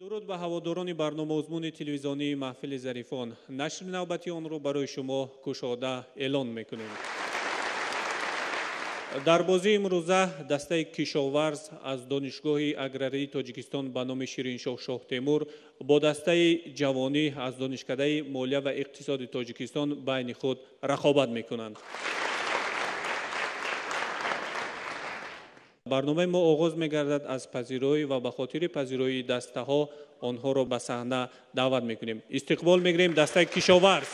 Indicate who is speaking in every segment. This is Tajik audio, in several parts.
Speaker 1: Дуруд ба ҳаводорони барномаозмуни телевизионии маҳфили Зарифон. Нашри навбати онро барои шумо кушода эълон мекунем. Дар бозии имрӯза дастаи Кишоварз аз Донишгоҳи аграрии Тоҷикистон ба номи Шириншоҳ Шоҳтемур бо дастаи Ҷавонӣ аз Донишкадаи молия ва иқтисоди Тоҷикистон байни худ рақобат мекунанд. Барномаи мо оғоз мегардад аз пазироӣ ва ба хотири пазироии дастаҳо онҳоро ба саҳна даъват мекунем. Истиқбол мегирем дастаи Кишоварз.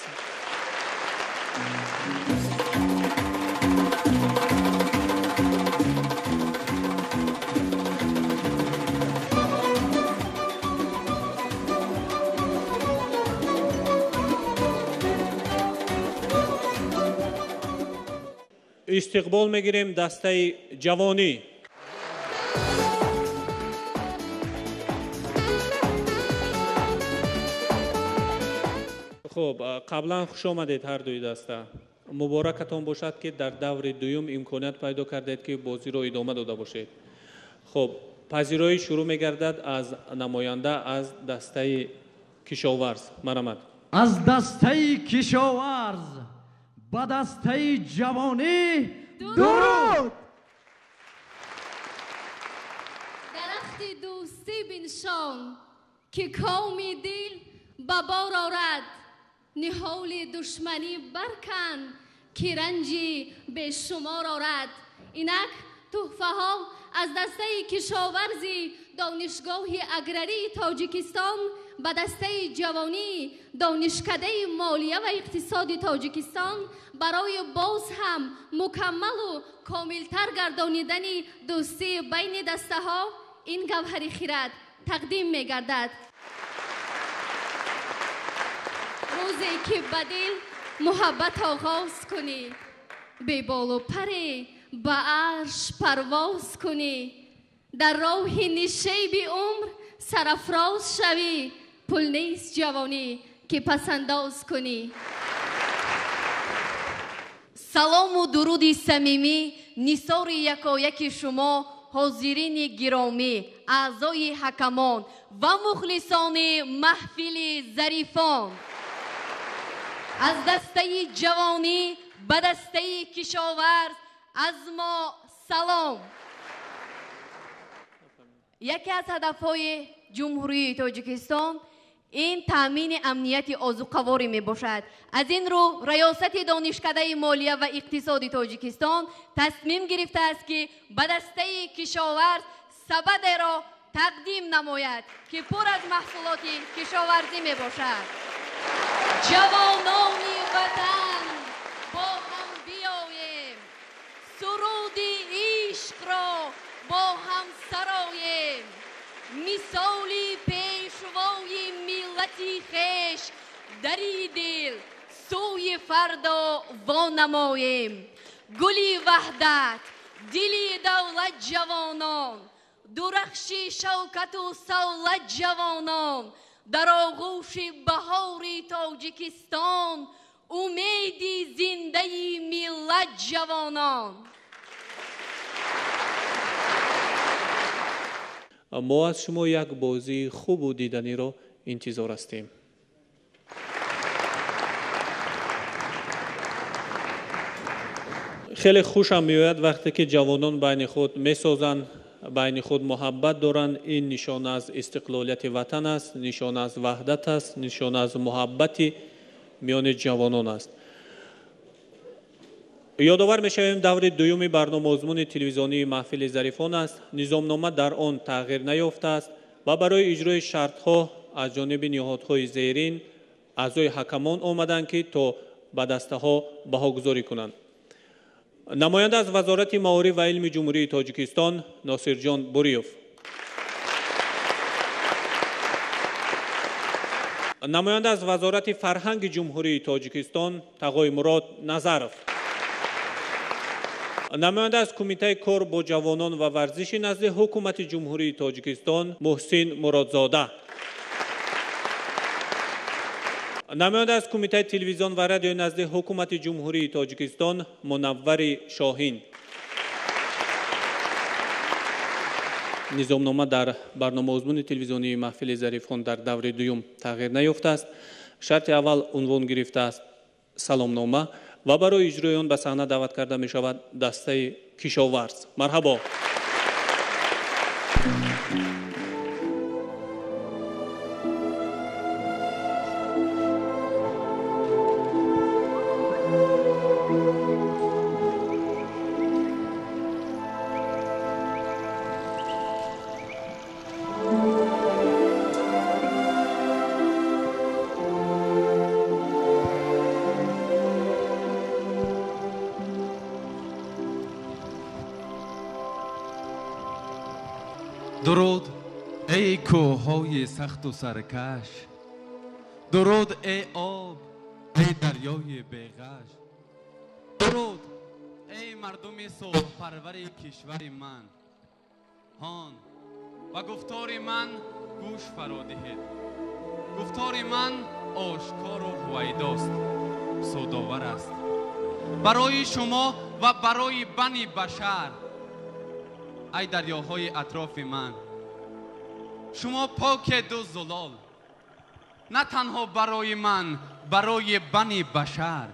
Speaker 1: Истиқбол мегирем дастаи Ҷавонӣ. Хуб, қаблан хуш омадед ҳар дуи даста. Муборакатон бошад, ки дар даври дуюм имконият пайдо кардед, ки бозиро идома дода бошед. Хуб, пазироӣ шурӯъ мегардад аз намоянда аз дастаи Кишоварз. Марҳамат.
Speaker 2: Аз дастаи Кишоварз ба дастаи Ҷавонӣ дуруд.
Speaker 3: Дарахти дӯстӣ биншон, ки коми дил ба бор орад, ниҳоли душманӣ баркан, ки ранҷи бешумор орад. Инак тӯҳфаҳо аз дастаи Кишоварзи Донишгоҳи аграрии Тоҷикистон ба дастаи Ҷавонӣ Донишкадаи молия ва иқтисоди Тоҷикистон барои боз ҳам мукаммалу комилтар гардонидани дӯстии байни дастаҳо ин гавҳари хирад тақдим мегардад. Рӯзе ки ба дил муҳаббат оғоз кунӣ, беболу паре ба арш парвоз кунӣ, дар роҳи нишеби умр сарафроз шавӣ, пул нест ҷавонӣ ки пасандоз кунӣ.
Speaker 4: Салому дуруди самимӣ нисори якояки шумо, ҳозирини гиромӣ, аъзои ҳакамон ва мухлисони маҳфили Зарифон. Аз дастаи Ҷавонӣ ба дастаи Кишоварз аз мо салом. Яке аз ҳадафҳои Ҷумҳурии Тоҷикистон ин таъмини амнияти озуқаворӣ мебошад. Аз ин рӯ Раёсати Донишкадаи молия ва иқтисоди Тоҷикистон тасмим гирифтааст, ки ба дастаи Кишоварз сабадеро тақдим намояд, ки пур аз маҳсулоти кишоварзӣ мебошад. Ҷавонони ватан, бо ҳам биёем, суруди ишқро бо ҳам сароем, мисоли пешвои миллати хеш дари дил сӯи фардо вонамоем. Гули ваҳдат, дили давлат ҷавонон, дурахши шавкату савлат ҷавонон, дар оғӯши баҳори Тоҷикистон умеди зиндаи миллат ҷавонон.
Speaker 1: Мо аз шумо як бозии хубу диданиро интизор ҳастем. Хеле хушам меояд вақте ки ҷавонон байни худ месозанд, байни худ муҳаббат доранд. Ин нишона аз истиқлолияти ватан аст, нишона аз ваҳдат аст, нишона аз муҳаббати миёни ҷавонон аст. Ёдовар мешавем, даври дуюми барномаозмуни телевизионии маҳфили Зарифон аст. Низомнома дар он тағйир наёфтааст ва барои иҷрои шартҳо аз ҷониби ниҳодҳои зерин аъзои ҳакамон омаданд, ки то ба дастаҳо баҳогузорӣ кунанд. Намоянда аз Вазорати маориф ва илми Ҷумҳурии Тоҷикистон Носирҷон Буриев, намоянда аз Вазорати фарҳанги Ҷумҳурии Тоҷикистон Тағоймурод Назаров, намоянда аз Кумитаи кор бо ҷавонон ва варзиши назди Ҳукумати Ҷумҳурии Тоҷикистон Муҳсин Муродзода, намоянда аз Кумитаи телевизион ва радиои назди Ҳукумати Ҷумҳурии Тоҷикистон Мунаввари Шоҳин, Низомнома дар барномаозмуни телевизионии маҳфили зарифон дар даври дуюм тағйир наёфтааст. Шарти аввал унвон гирифтааст саломнома ва барои иҷрои он ба саҳна даъват карда мешавад дастаи кишоварз. Марҳабо.
Speaker 5: Дуруд эй кӯҳҳои сахту саркаш, дуруд эй об, эй дарёи беғаш, дуруд эй мардуми сулҳпарвари кишвари ман. Ҳон ба гуфтори ман гӯш фаро диҳед. Гуфтори ман ошкору ҳувайдост, судовар аст барои шумо ва барои бани башар. Ай дарёҳои атрофи ман, шумо покеду зулол, на танҳо барои ман, барои бани башар.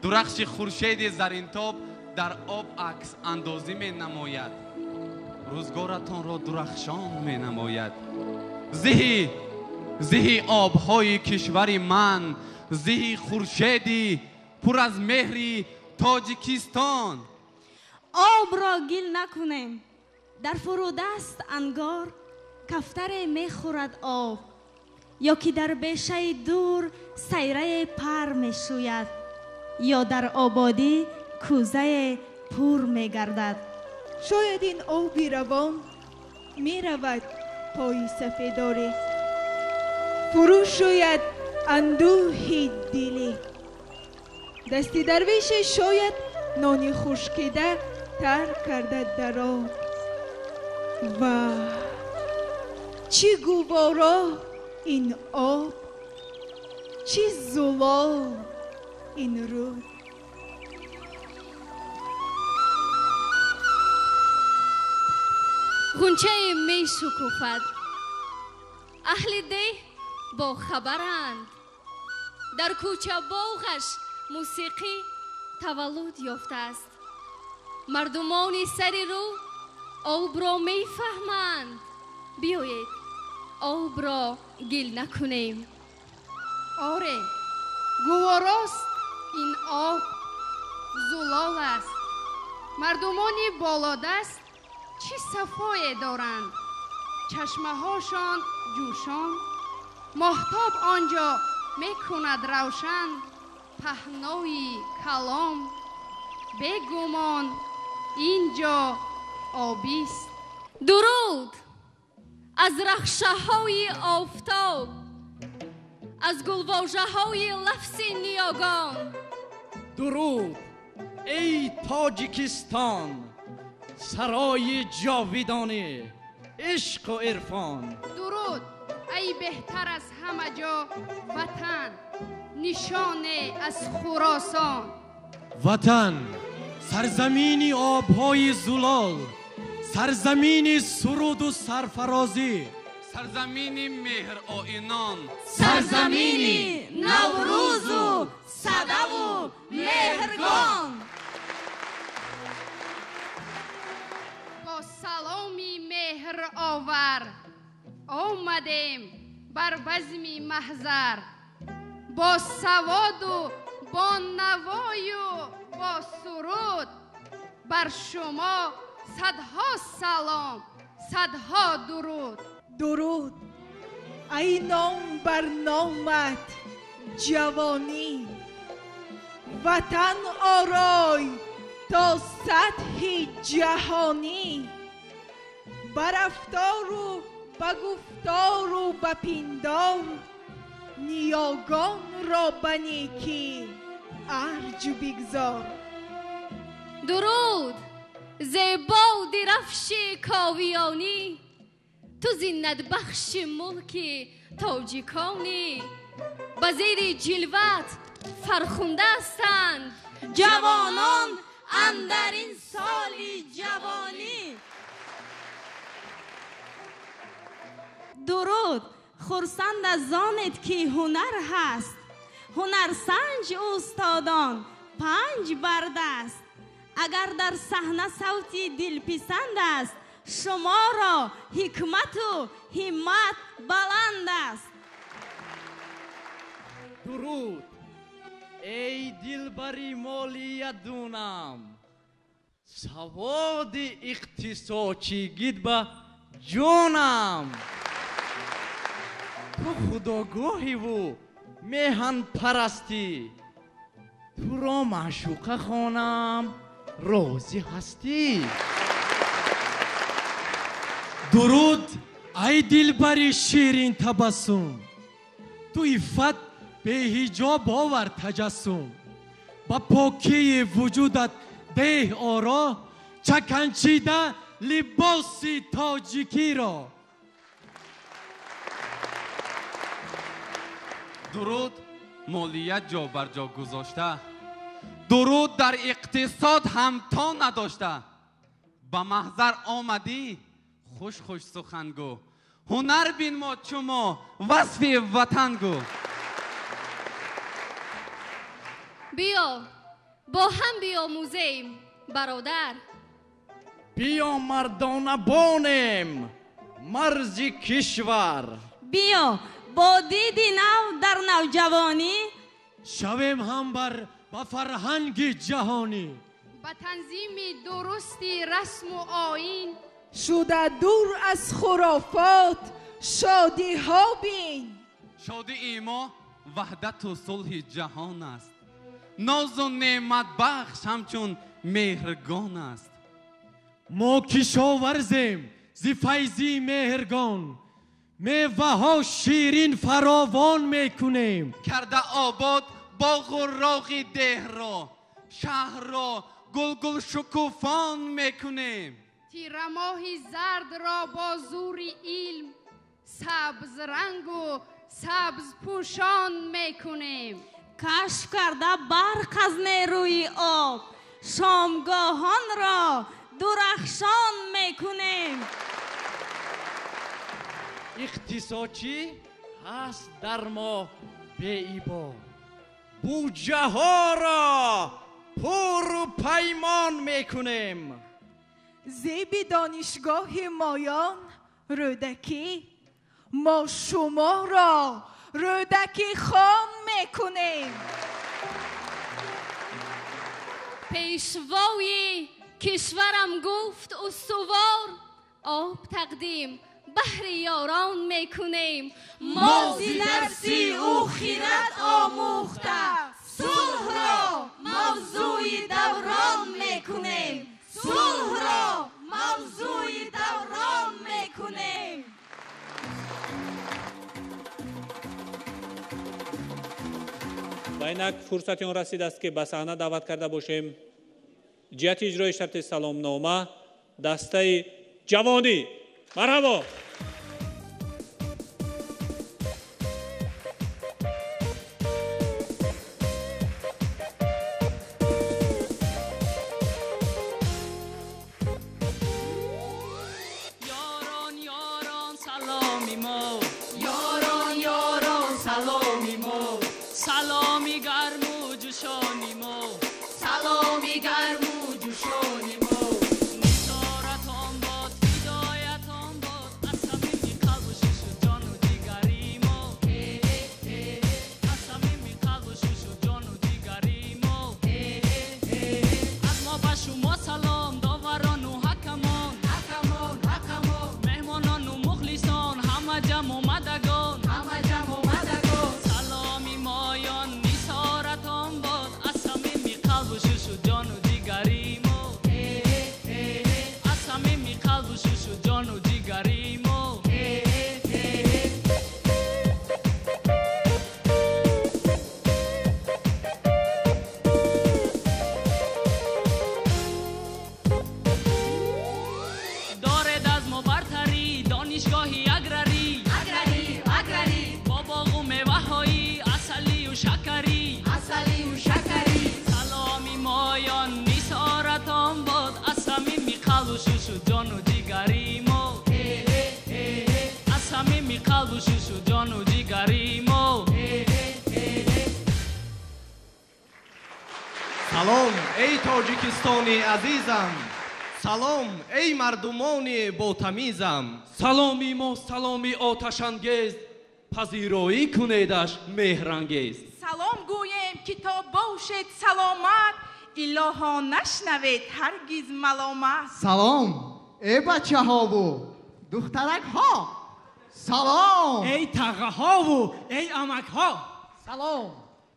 Speaker 5: Дурахши хуршеди заринтоб дар об акс андозӣ менамояд, рӯзгоратонро дурахшон менамояд. Зиҳи обҳои кишвари ман, зиҳи хуршеди пур аз меҳри Тоҷикистон.
Speaker 6: Обро гил накунем, дар фурудаст ангор кафтаре мехӯрад об, ё ки дар бешаи дур сайрае пар мешӯяд, ё дар ободӣ кӯзае пур мегардад.
Speaker 7: Шояд ин оби равон меравад пои сафедоре, фурӯ шӯяд андӯҳи дилӣ. Дасти дарвеше шояд нони хушкида тар карда дар об. Ва чӣ гуворо ин об, чӣ зулол ин рӯд.
Speaker 3: Ғунчае мешукуфад, аҳли деҳ бохабаранд. Дар кӯча боғаш мусиқӣ таваллуд ёфтааст. Мардумони сари рӯ обро мефаҳманд. Биёед обро гил накунем.
Speaker 8: Оре, гуворост ин об, зулол аст. Мардумони болодаст чӣ сафое доранд. Чашмаҳошон ҷӯшон, моҳтоб он ҷо мекунад равшан. Паҳнои калом бегумон ин ҷо обист.
Speaker 3: Дуруд аз рахшаҳои офтоб, аз гулвожаҳои лафзи ниёгон.
Speaker 2: Дуруд эй Тоҷикистон, сарои ҷовидонӣ, ишқу ирфон.
Speaker 8: Дуруд эй беҳтар аз ҳама ҷо ватан, нишоне аз Хуросон.
Speaker 9: Ватан сарзамини обҳои зулол, сарзамини суруду сарфарозӣ,
Speaker 5: сарзамини меҳроинон,
Speaker 6: сарзамини Наврӯзу садаву меҳргон.
Speaker 8: Бо саломи меҳровар омадем бар базми маҳзар. Бо саводу бо навою бо суруд бар шумо садҳо салом, садҳо дуруд.
Speaker 7: Дуруд ай ном бар номат ҷавонӣ, ватан орой то сатҳи ҷаҳонӣ. Ба рафтору ба гуфтору ба пиндор, ниёгонро ба некӣ арҷ бигзор.
Speaker 3: Дуруд зебоди рафши ковиёнӣ, ту зинатбахши мулки тоҷиконӣ. Ба зери ҷилват фархунда ҳастанд
Speaker 6: ҷавонон андар ин соли ҷавонӣ. Дуруд, хурсанд аз онед ки ҳунар ҳаст. Ҳунарсанҷ устодон панҷ бардаст. Агар дар саҳна савти дилписанд аст, шуморо ҳикмату ҳиммат баланд аст.
Speaker 2: Дуруд, эй дилбари молиядунам, саводи иқтисодчигит ба ҷонам. Ту худогоҳиву меҳанпарастӣ, туро маъшуқа хонам, розӣ ҳастӣ.
Speaker 9: Дуруд, ай дилбари ширин табассум, ту иффат беҳиҷоб овар таҷассум. Ба покии вуҷудат деҳ оро, чаканчида либоси тоҷикиро.
Speaker 5: Дуруд, молия ҷобарҷо гузошта, дуруд дар иқтисод ҳамто надошта. Ба маҳзар омадӣ хуш-хуш сухангӯ, ҳунар бинмо чумо васфи ватангӯ.
Speaker 3: Биё бо ҳам биомӯзем, бародар.
Speaker 2: Биё мардона бонем марзи кишвар.
Speaker 6: Биё бо диди нав дар навҷавонӣ
Speaker 9: шавем ҳамбар ба фарҳанги ҷаҳонӣ.
Speaker 8: Ба танзими дурусти расму оин
Speaker 7: шуда дур аз хурофот шодиҳо бин.
Speaker 5: Шодии мо ваҳдату сулҳи ҷаҳон аст, нозу неъматбахш ҳамчун меҳргон аст.
Speaker 9: Мо кишоварзем зи файзи меҳргон, меваҳо ширин фаровон мекунем.
Speaker 5: Карда обод боғу роғи деҳро, шаҳрро гулгул шукуфон мекунем.
Speaker 8: Тирамоҳи зардро бо зури илм сабзрангу сабзпӯшон мекунем.
Speaker 6: Кашф карда барқ аз нерӯи об, шомгоҳонро дурахшон мекунем.
Speaker 2: Иқтисодчӣ ҳаст дар мо беибо, буҷаҳоро пуру паймон мекунем.
Speaker 7: Зеби донишгоҳи моён Рӯдакӣ, мо шуморо Рӯдакӣ хон мекунем.
Speaker 3: Пешвои кишварам гуфт устувор, об тақдим баҳри ёрон мекунем.
Speaker 6: Мо зи дарси ӯ хират омӯхта, сулҳро мавзӯи даврон мекунем. Сулҳро мавзӯи даврон мекунем.
Speaker 1: Ва инак фурсати он расидааст ки ба саҳна даъват карда бошем ҷиҳати иҷрои шарти саломнома дастаи ҷавонӣ. Марҳабо!
Speaker 10: Ёрон, ёрон, саломи мо. Ёрон, ёрон, саломи мо. Саломи гарму ҷӯшони мо. Саломи гарму ҷӯшони мо. Нисоратон бод, ҳидоятон бод, аз самими қалбу шушу ҷону ҷигари мо. Аз самими қалбу шушу ҷону ҷигари мо. Аз мо ба шумо салом, доварону ҳакамон, ҳакамон, ҳакамон, меҳмонону мухлисон, ҳама ҷамъ омад. Самими қалбу шушу ҷону ҷигари мо.
Speaker 5: Салом, эй Тоҷикистони азизам, салом, эй мардумони ботамизам.
Speaker 11: Саломи мо саломи оташангез, пазироӣ кунедаш меҳрангез.
Speaker 7: Салом гӯем, ки то бошед саломат, илоҳо нашнавед ҳаргиз маломат.
Speaker 12: Салом, эй бачаҳову духтаракҳо, салом,
Speaker 13: эй тағаҳову эй амакҳо. Салом,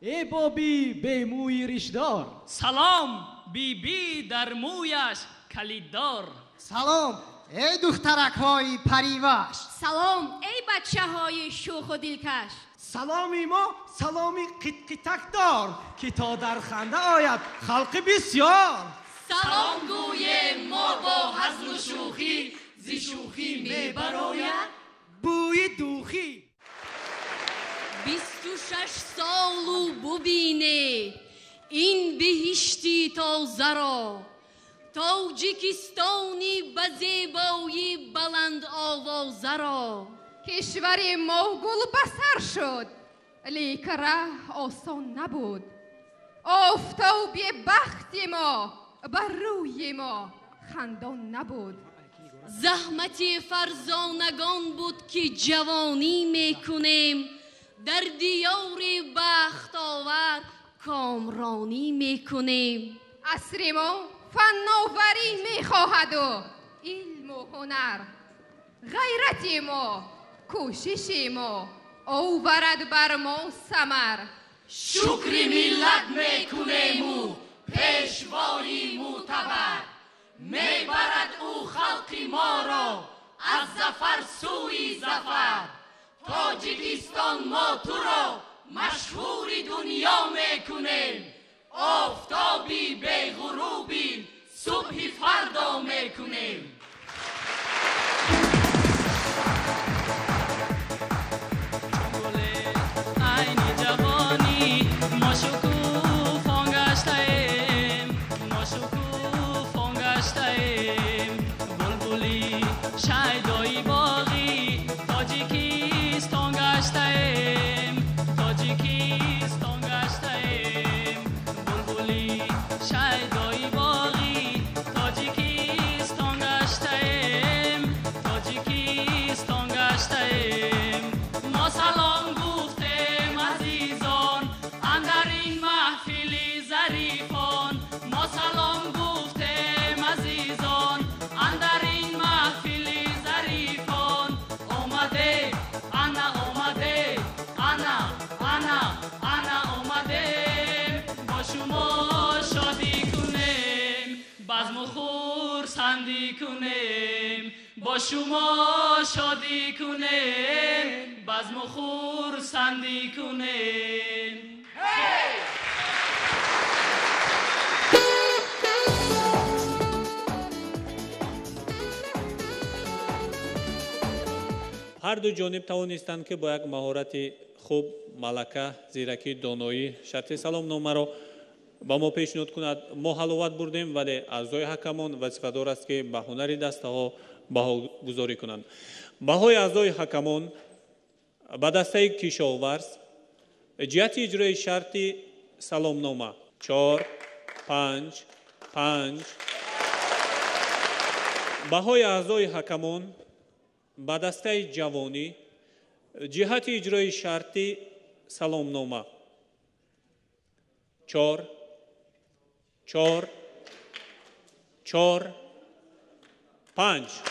Speaker 13: эй боби бемӯи ришдор.
Speaker 10: Салом, биби дар мӯяш калиддор.
Speaker 12: Салом, эй духтаракҳои париваш.
Speaker 3: Салом, эй бачаҳои шӯху дилкаш.
Speaker 13: Саломи мо саломи қитқитакдор, ки то дар ханда ояд халқи бисёр.
Speaker 10: Салом гӯем мо бо ҳазлу шӯхӣ, зи шӯхӣ мебарояд
Speaker 13: бӯи духӣ.
Speaker 4: 26 солу бубине ин биҳишти тозаро, Тоҷикистони ба зебоӣ баландовозаро.
Speaker 8: Кишвари мо гул ба сар шуд, лек раҳ осон набуд. Офтоби бахти мо бар рӯи мо хандон набуд.
Speaker 4: Заҳмати фарзонагон буд, ки ҷавонӣ мекунем, дар диёри бахтовар комронӣ мекунем.
Speaker 8: Асри мо фанноварӣ мехоҳаду илму ҳунар, ғайрати мо, кӯшиши мо оварад бар мо самар.
Speaker 10: Шукри миллат мекунему пешвои мӯътабар, мебарад ӯ халқи моро аз зафар сӯи зафар. Тоҷикистон, мо туро машҳури дунё мекунем, офтоби беғуруби субҳи фардо мекунем. Айни ҷавонӣ мо шукуфон гаштаем, мо шукуфон гаштаем. Булбули шайдои боғи Тоҷикистон гаштаем, Тоҷикистон гаштаем. Булбули шайдои боғи Тоҷикистон гаштаем, Тоҷикистон гаштаем. Мо салом гуфтем, азизон, андар ин маҳфили зарифон. Мо салом гуфтем, азизон, андар ин маҳфили зарифон. Омаде, ана омаде, ана, ана, ана омадем, бо шумо шодӣ кунем, базму хурсандӣ кунем. Бо шумо шодӣ кунем, базму хурсандӣ кунем.
Speaker 1: Ҳар ду ҷониб тавонистанд, ки бо як маҳорати хуб, малака, зиракӣ, доноӣ шарти саломномаро ба мо пешниҳод кунад. Мо ҳаловат бурдем, вале аъзои ҳакамон вазифадор аст, ки ба ҳунари дастаҳо баҳогузорӣ кунанд. Баҳои аъзои ҳакамон ба дастаи кишоварз ҷиҳати иҷрои шарти саломнома 4, 5, 5. Баҳои аъзои ҳакамон ба дастаи ҷавонӣ ҷиҳати иҷрои шарти саломнома 4, 4, 4, 5.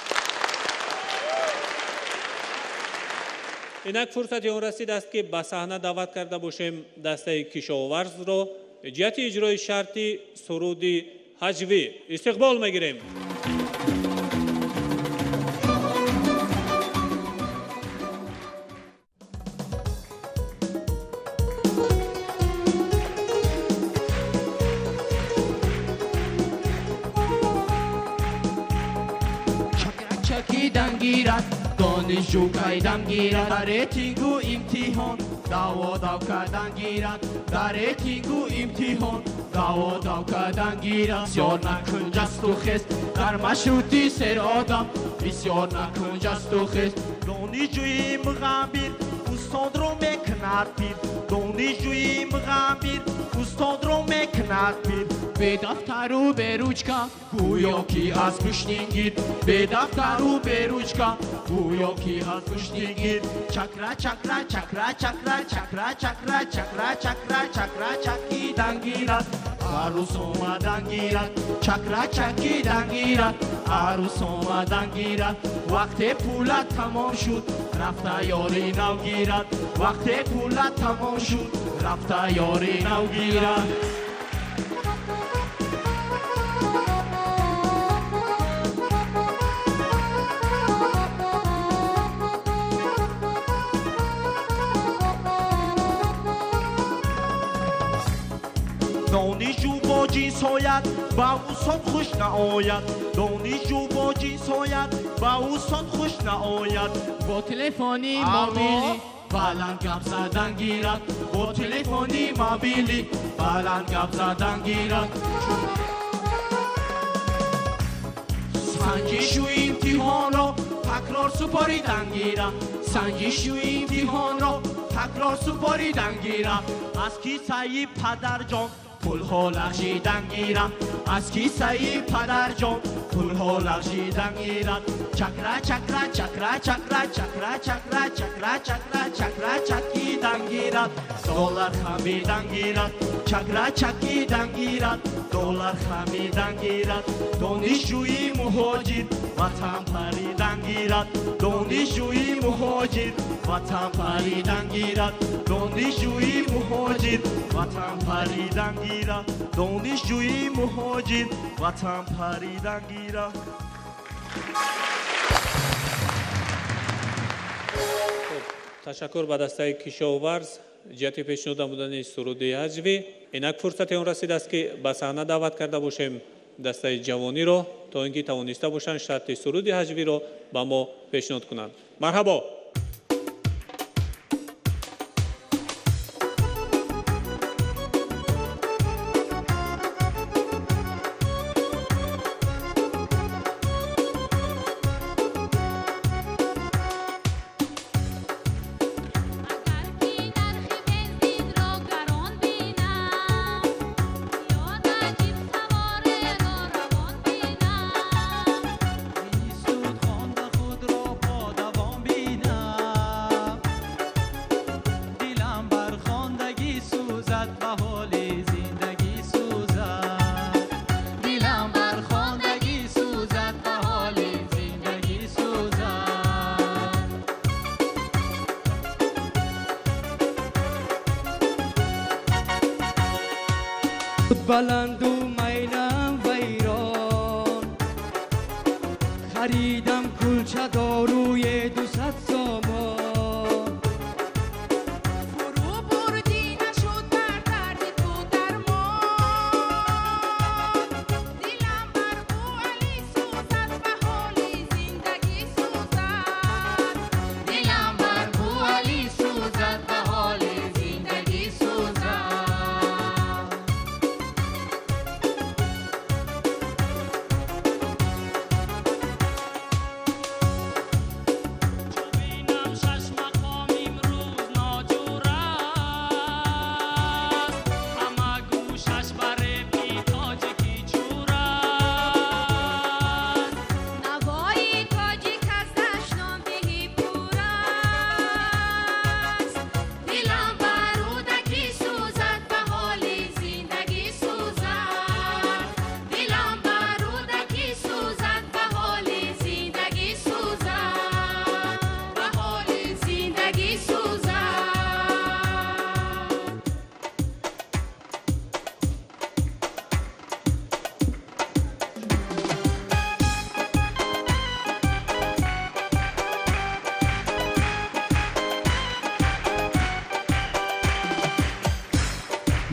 Speaker 1: Инак фурсати он расидааст, ки ба саҳна даъват карда бошем дастаи кишоварзро ҷиҳати иҷрои шарти суруди ҳаҷвӣ. Истиқбол мегирем.
Speaker 2: Чакидан гирад
Speaker 14: Донишҷӯ кайдам гирад, дар рейтингу имтиҳон даъво дав кардан гирад, дар рейтингу имтиҳон даъво дав кардан гирад. Бисёр накун ҷасту хез дар маршрути серодам, бисёр накун ҷасту хез.
Speaker 15: Донишҷӯи муғамбир устодро мекунад пир, донишҷӯи муғамбир устодро мекунад пир.
Speaker 14: Бе дафтару бе ручка гӯё ки аз гӯшнингир, бе дафтару бе ручка гӯё ки аз гӯшнингир.
Speaker 15: Чакра чакра чакра чакра чакра чакра чакра чакра чакра чакидан гирад, арӯс омадан гирад, чакра чакидан гирад, арӯс омадан гирад. Вақте пулат тамом шуд, рафта ёри нав гирад, вақте пулат тамом шуд, рафта ёри нав гирад. Донишҷӯ бо ҷинс ояд, ба устод хуш наояд, донишҷӯ бо ҷинс ояд, ба устод хуш наояд.
Speaker 14: Бо телефони мобилӣ баланд гап задан гирад, бо телефони мобилӣ баланд гап задан гирад. Санҷишу имтиҳонро такрор супоридан гирад, санҷишу имтиҳонро такрор супоридан гирад.
Speaker 15: Аз кисаи падарҷон
Speaker 14: пулҳо лағжидан гирад, аз кисаи падарҷон пулҳо лағжидан гирад. Чакра чакра чакра чакра чакра чакра чакра чакра чакра чакидан гирад, доллар хамидан гирад, чакра чакидан гирад, доллар хамидан гирад. Донишҷӯи муҳоҷир ватан паридан гирад, донишҷӯи муҳоҷир ватан паридан гирад,
Speaker 15: донишҷӯи муҳоҷир ватан паридан гирад, донишҷӯи муҳоҷир ватан паридан гирад.
Speaker 1: Ташаккур ба дастаи кишоварз ҷиҳати пешниҳод намудани суруди ҳаҷвӣ. Инак фурсати он расидааст, ки ба саҳна даъват карда бошем дастаи ҷавониро, то ин ки тавониста бошанд шарти суруди ҳаҷвиро ба мо пешниҳод кунанд. Марҳабо!
Speaker 16: Баланду майлам вайрон харидам кулча доруи 200 сомон.
Speaker 7: Фурӯ бурдӣ нашуд бар дарди ту дармон, дилам бар Бу Алӣ сӯзад, ба ҳоли зиндагӣ сӯзад, дилам бар Бу Алӣ сӯзад, ба ҳоли зиндагӣ сӯзад.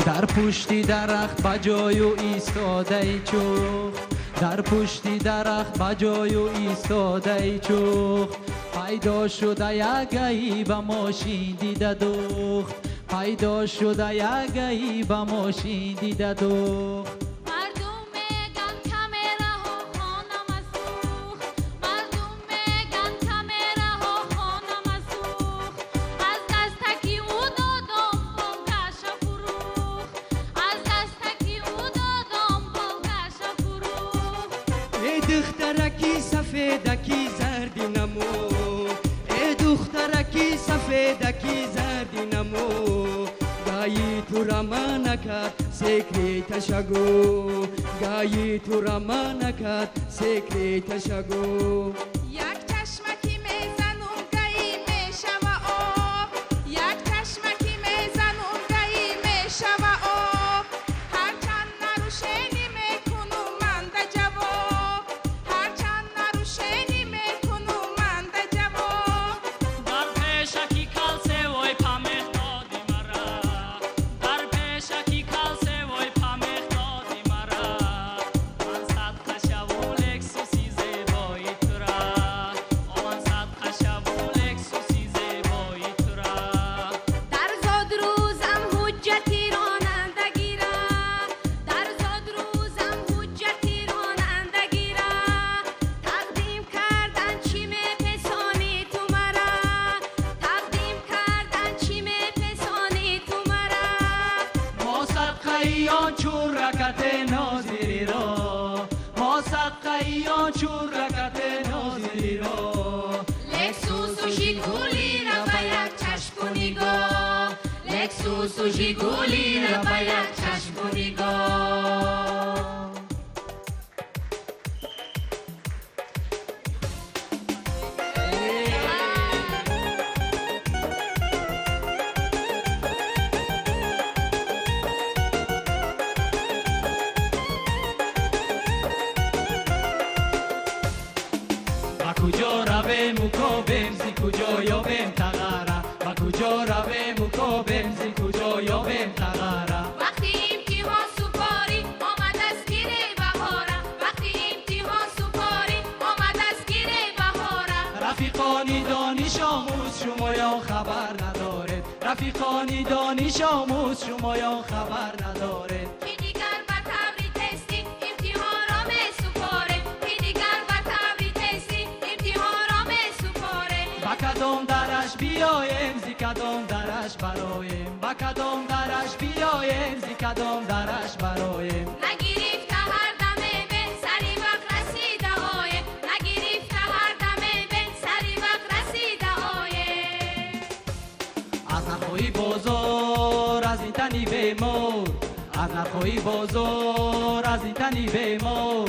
Speaker 16: Дар пушти дарахт ба ҷою истодаи чӯх, дар пушти дарахт ба ҷою истодаи чӯх. Пайдо шуда як гаи ба мошин дида духт, пайдо шуда як гаи ба мошин дида духт.
Speaker 7: Мардум меган камераҳо хонама сӯхт, мардум меган камераҳо хонама сӯхт. Аз дастаки ӯ додом болгаша фурӯхт, аз дастаки ӯ додом болгаша фурӯхт.
Speaker 17: Эй духтараки сафедаки зарди намо, эй духтараки сафедаки зарди намо, гаи тура манакат секреташаго, гаи тура манакат секреташаго.
Speaker 8: Як чашмаки мезанум гаи мешава об, як чашмаки мезанум гаи мешава об. Ҳарчанд нарушени мекунум манда ҷавоб, ҳарчанд нарушени мекунум манда ҷавоб.
Speaker 10: Дар пешаки калсевой памех доди мара, дар пешаки калсевой памех доди мара. Ман садқа шаву Лексуси зебои тура, о ман садқа шаву Лексуси зебои тура.
Speaker 4: Дар зодрӯзам ҳуҷҷати ронандагира, дар зодрӯзам ҳуҷҷати ронандагира тақдим кардан чӣ мепесонӣ ту мара, тақдим кардан чӣ мепесонӣ ту мара.
Speaker 16: Мо садқаи он чӯракате нозириро, мо садқаи он чӯракате нозириро.
Speaker 7: Лексусу Жигулира ба як чашму нигоҳ, Лексусу Жигулира ба як чашму нигоҳ.
Speaker 16: Ба куҷо равему кобем, зи куҷо ёбем тағара, ба куҷо равему кобем, зи куҷо ёбем тағара.
Speaker 7: Вақти имтиҳон супорӣ омадааст гире баҳора, вақти имтиҳон супорӣ омадааст гире баҳора.
Speaker 16: Рафиқони донишомӯз шумоён хабар надоред, рафиқони донишомӯз шумоён хабар надоред.
Speaker 7: Ки дигар ба таври тестӣ имтиҳонро месупорем, ки дигар ба таври тестӣ имтиҳонро месупорем.
Speaker 16: Ба кадом дараш биёем, зи кадом дараш бароем, ба кадом дараш биёем, зи кадом дараш бароем.
Speaker 7: Нагирифта ҳар даме бе сари вақт расида оем, нагирифта ҳар даме бе сари вақт расида оем.
Speaker 16: Аз нархҳои бозор аз ин тани бемор, аз нархҳои бозор аз ин тани бемор,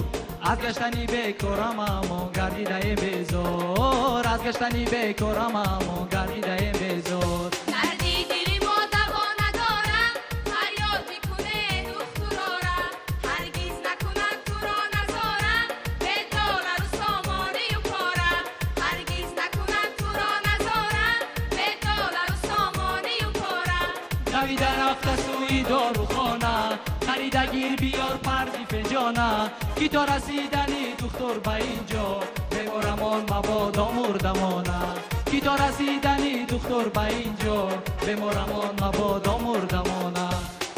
Speaker 16: аз гаштани бекорам амон гардидаем безор, аз гаштани бекорам амон гардидаем безор.
Speaker 7: Дарди дили мо даво надорад, фарёд мекунед духтурора, ҳаргиз накунад туро назора, бе доллару сомонию пора, ҳаргиз накунад туро назора, бе доллару сомонию пора.
Speaker 16: Давида рафта сӯи дорухона, харида гир биёр парзи финҷона, ки то расидани духтур ба ин ҷо беморамон мабодо мурдамона, ки то расидани духтур ба ин ҷо беморамон мабодо мурдамона.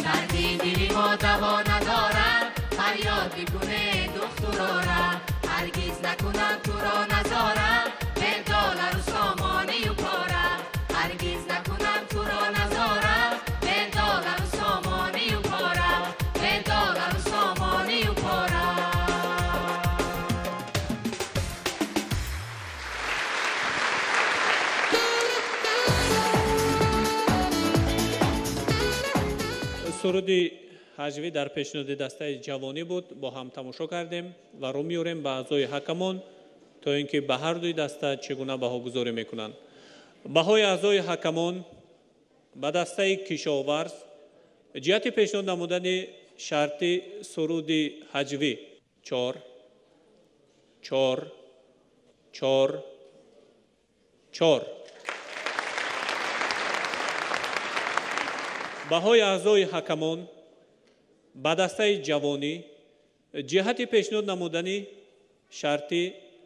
Speaker 7: Дарди дили мо даво надорад, фарёд мекунед духтурора, ҳаргиз накунад туро назора, бе доллару сомонию пора, ҳаргиз накунад туро назора, бе доллару сомонию пора, бе доллару сомонию пора.
Speaker 1: Суруди ҳаҷвӣ дар пешниҳоди дастаи ҷавонӣ буд, бо ҳам тамошо кардем ва рӯ меорем ба аъзои ҳакамон то ин ки ба ҳар дуи даста чӣ гуна баҳогузорӣ мекунанд. Баҳои аъзои ҳакамон ба дастаи кишоварз ҷиҳати пешниҳод намудани шарти суруди ҳаҷвӣ 4 4 4 4. Баҳои аъзои ҳакамон ба дастаи ҷавонӣ ҷиҳати пешниҳод намудани шарти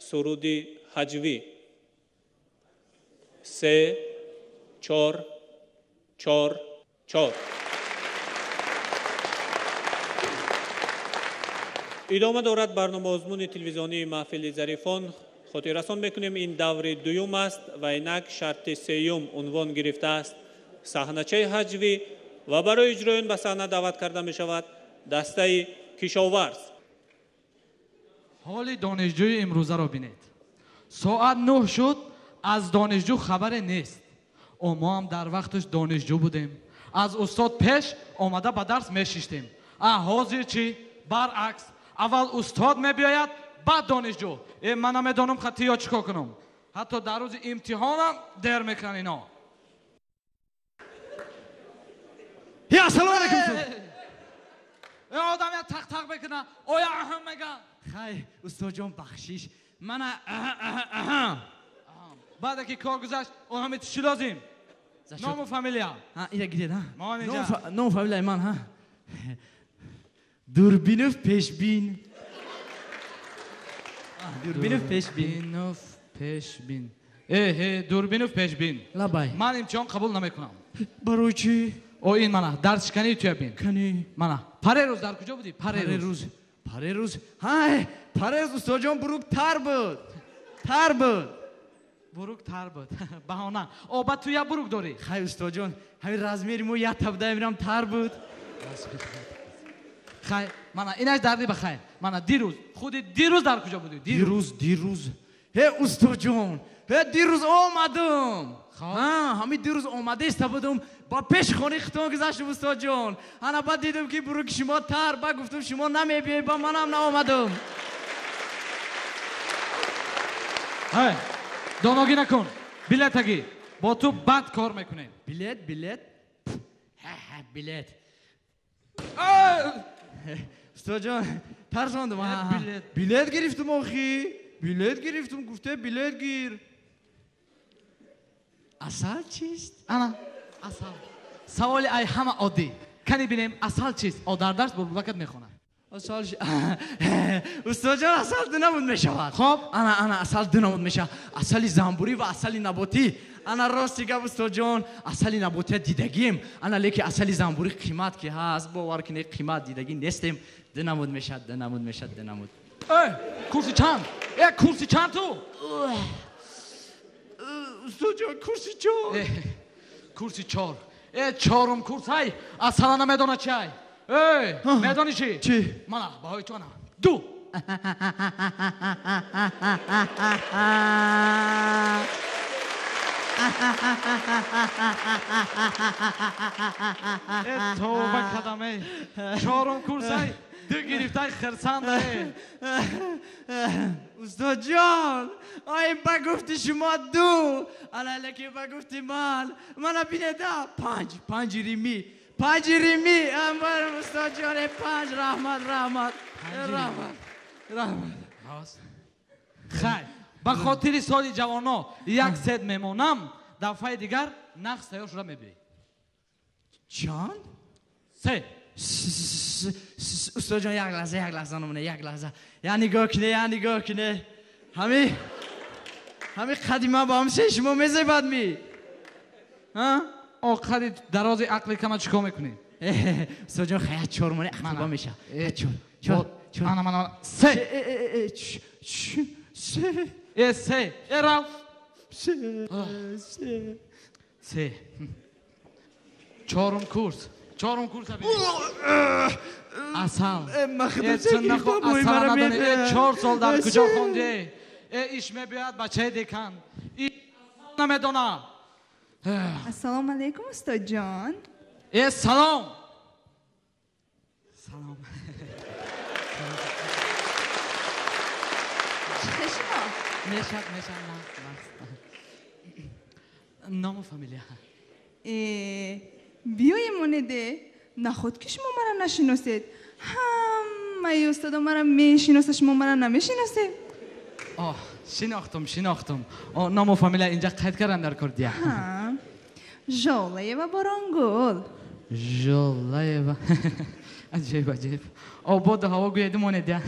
Speaker 1: суруди ҳаҷвӣ 3 4 4 4. Идома дорад барномаозмуни телевизионии маҳфили зарифон. Хотиррасон мекунем, ин даври дуюм аст ва инак шарти сеюм унвон гирифтааст саҳначаи ҳаҷвӣ ва барои иҷрои он ба саҳна даъват карда мешавад дастаи кишоварз.
Speaker 11: Ҳоли донишҷӯи имрӯзаро бинед. Соат 9 шуд, аз донишҷӯ хабаре нест. Мо ҳам дар вақташ донишҷӯ будем. Аз устод пеш омада ба дарс мешиштем. А ҳозир чӣ? Баръакс, аввал устод мебиёяд, баъд донишҷӯ. Ман намедонам хати ё чӣ кор кунам. Ҳатто дар рӯзи имтиҳонам дер мекунанд ино.
Speaker 2: Ассалому алайкум.
Speaker 11: Одам я тақ-тақ мекунад, оя аҳам мега.
Speaker 2: Хай, устодҷон, бахшиш. Мана
Speaker 11: баъде ки кор гузашт, он ҳаме чӣ лозим? Ному фамилия.
Speaker 2: Ина гиред, ҳа? Ному фамилияи ман, ҳа? Дурбинов Пешбин. Дурбинов Пешбин.
Speaker 11: Дурбинов Пешбин. Э, Дурбинов Пешбин.
Speaker 2: Лабай.
Speaker 11: Ман имтиҳон қабул намекунам.
Speaker 2: Барои чӣ?
Speaker 11: О, ин мана, дарсшикании туя бин.
Speaker 2: Кани?
Speaker 11: Мана, парерӯз дар куҷо будӣ? Парерӯз.
Speaker 2: Парерӯз? Ҳай, парерӯз устодҷон бурук тар буд. Тар буд.
Speaker 11: Бурук тар буд. Баҳона. О, ба ту як бурук дорӣ?
Speaker 2: Хай, устодҷон, ҳамин размери мо як табдаи мирам тар буд.
Speaker 11: Хай, мана, инаш дарди ба хайр. Мана, дирӯз, худи дирӯз дар куҷо будӣ?
Speaker 2: Дирӯз, дирӯз. Ҳе, устодҷон, ҳе, дирӯз омадам. Ҳа, ҳамин дирӯз омадаиста будум, ба пеши хонаи хитон гузаштам, устодҷон. Ана баъд дидам, ки буруки шумо тар, ба гуфтам, шумо намебиёед, ба манам наомадам.
Speaker 11: Ҳай, доногӣ накун. Билетагӣ. Бо ту бад кор мекунем.
Speaker 2: Билет, билет. Ҳа, билет. Устодҷон, тарсондум. Билет гирифтум охи. Билет гирифтум, гуфте билет гир. Асал чист?
Speaker 11: Ана, асал. Саволи ай ҳама оддӣ. Кани бинем, асал чист? О, дар дарс булбулакат мехонад.
Speaker 2: Асал устодҷон, асал ду намуд мешавад.
Speaker 11: Хоб.
Speaker 2: Ана, ана, асал ду намуд мешавад. Асали замбурӣ ва асали наботӣ. Ана рости гап, устодҷон, асали наботия дидагием. Ана леки асали замбурӣ қимат ки ҳаст, бовар кунед, қимат дидагӣ нестем. Ду намуд мешавад, ду намуд мешавад, ду намуд.
Speaker 11: Э, курси чанд? Э, курси чанд ту?
Speaker 2: Устодҷон, курси чор.
Speaker 11: Курси чор. Э, чорум курс ай, асала намедона чи ай. Э, медони чи?
Speaker 2: Чи?
Speaker 11: Мана, баҳои ту ана. 2. Э, тавба кардам, эй. Чорум курс ай, 2 гирифтай хирсанд, эй.
Speaker 2: Устодҷон, ай ба гуфти шумо 2, ана лекин ба гуфти ман, мана бинеда 5, 5 римӣ, 5 римӣ, амбарам устодҷон, 5, раҳмат, раҳмат, раҳмат, раҳмат.
Speaker 11: Хай, ба хотири соли ҷавоно як сет мемонам, дафъаи дигар нақс тайёр шуда мебиёӣ.
Speaker 2: Чанд?
Speaker 11: 3.
Speaker 2: Устодҷон, як лаҳза, як лаҳза, номуна, як лаҳза. Я нигоҳ куне, я нигоҳ куне. Ҳами қади ман ба ҳам се шумо мезебад ми?
Speaker 11: Ҳа? О, қади дарози ақли кама чӣ кор мекунӣ?
Speaker 2: Устодҷон, хай, 4 моне ақлба меша. 4, 4, 4.
Speaker 11: Ана, мана, 3.
Speaker 2: 3.
Speaker 11: Э, 3. Э, рав.
Speaker 2: 3, 3.
Speaker 11: 3. Чорум курс. Чорум курс. Асал. Асал 4 сол дар куҷо хондӣ? Э, иш мебиёяд бачаи декан. И намедона.
Speaker 18: Ассалому алайкум, устодҷон.
Speaker 11: Э, салом. Салом.
Speaker 18: Чӣ шумо?
Speaker 11: Мешад, мешад, ному фамилия.
Speaker 18: Э, биёем монеде. Наход ки шумо мара нашиносед. Ҳамаи устодо мара мешиноса, шумо мара намешиносед.
Speaker 11: Оҳ, шинохтум, шинохтум. О, ному фамилия инҷа қайд кардам дар кор дия.
Speaker 18: Ҳа. Жолаева Боронгул.
Speaker 11: Жолаева. Аҷиб, аҷиб. Ободу ҳаво гӯеду монед дия.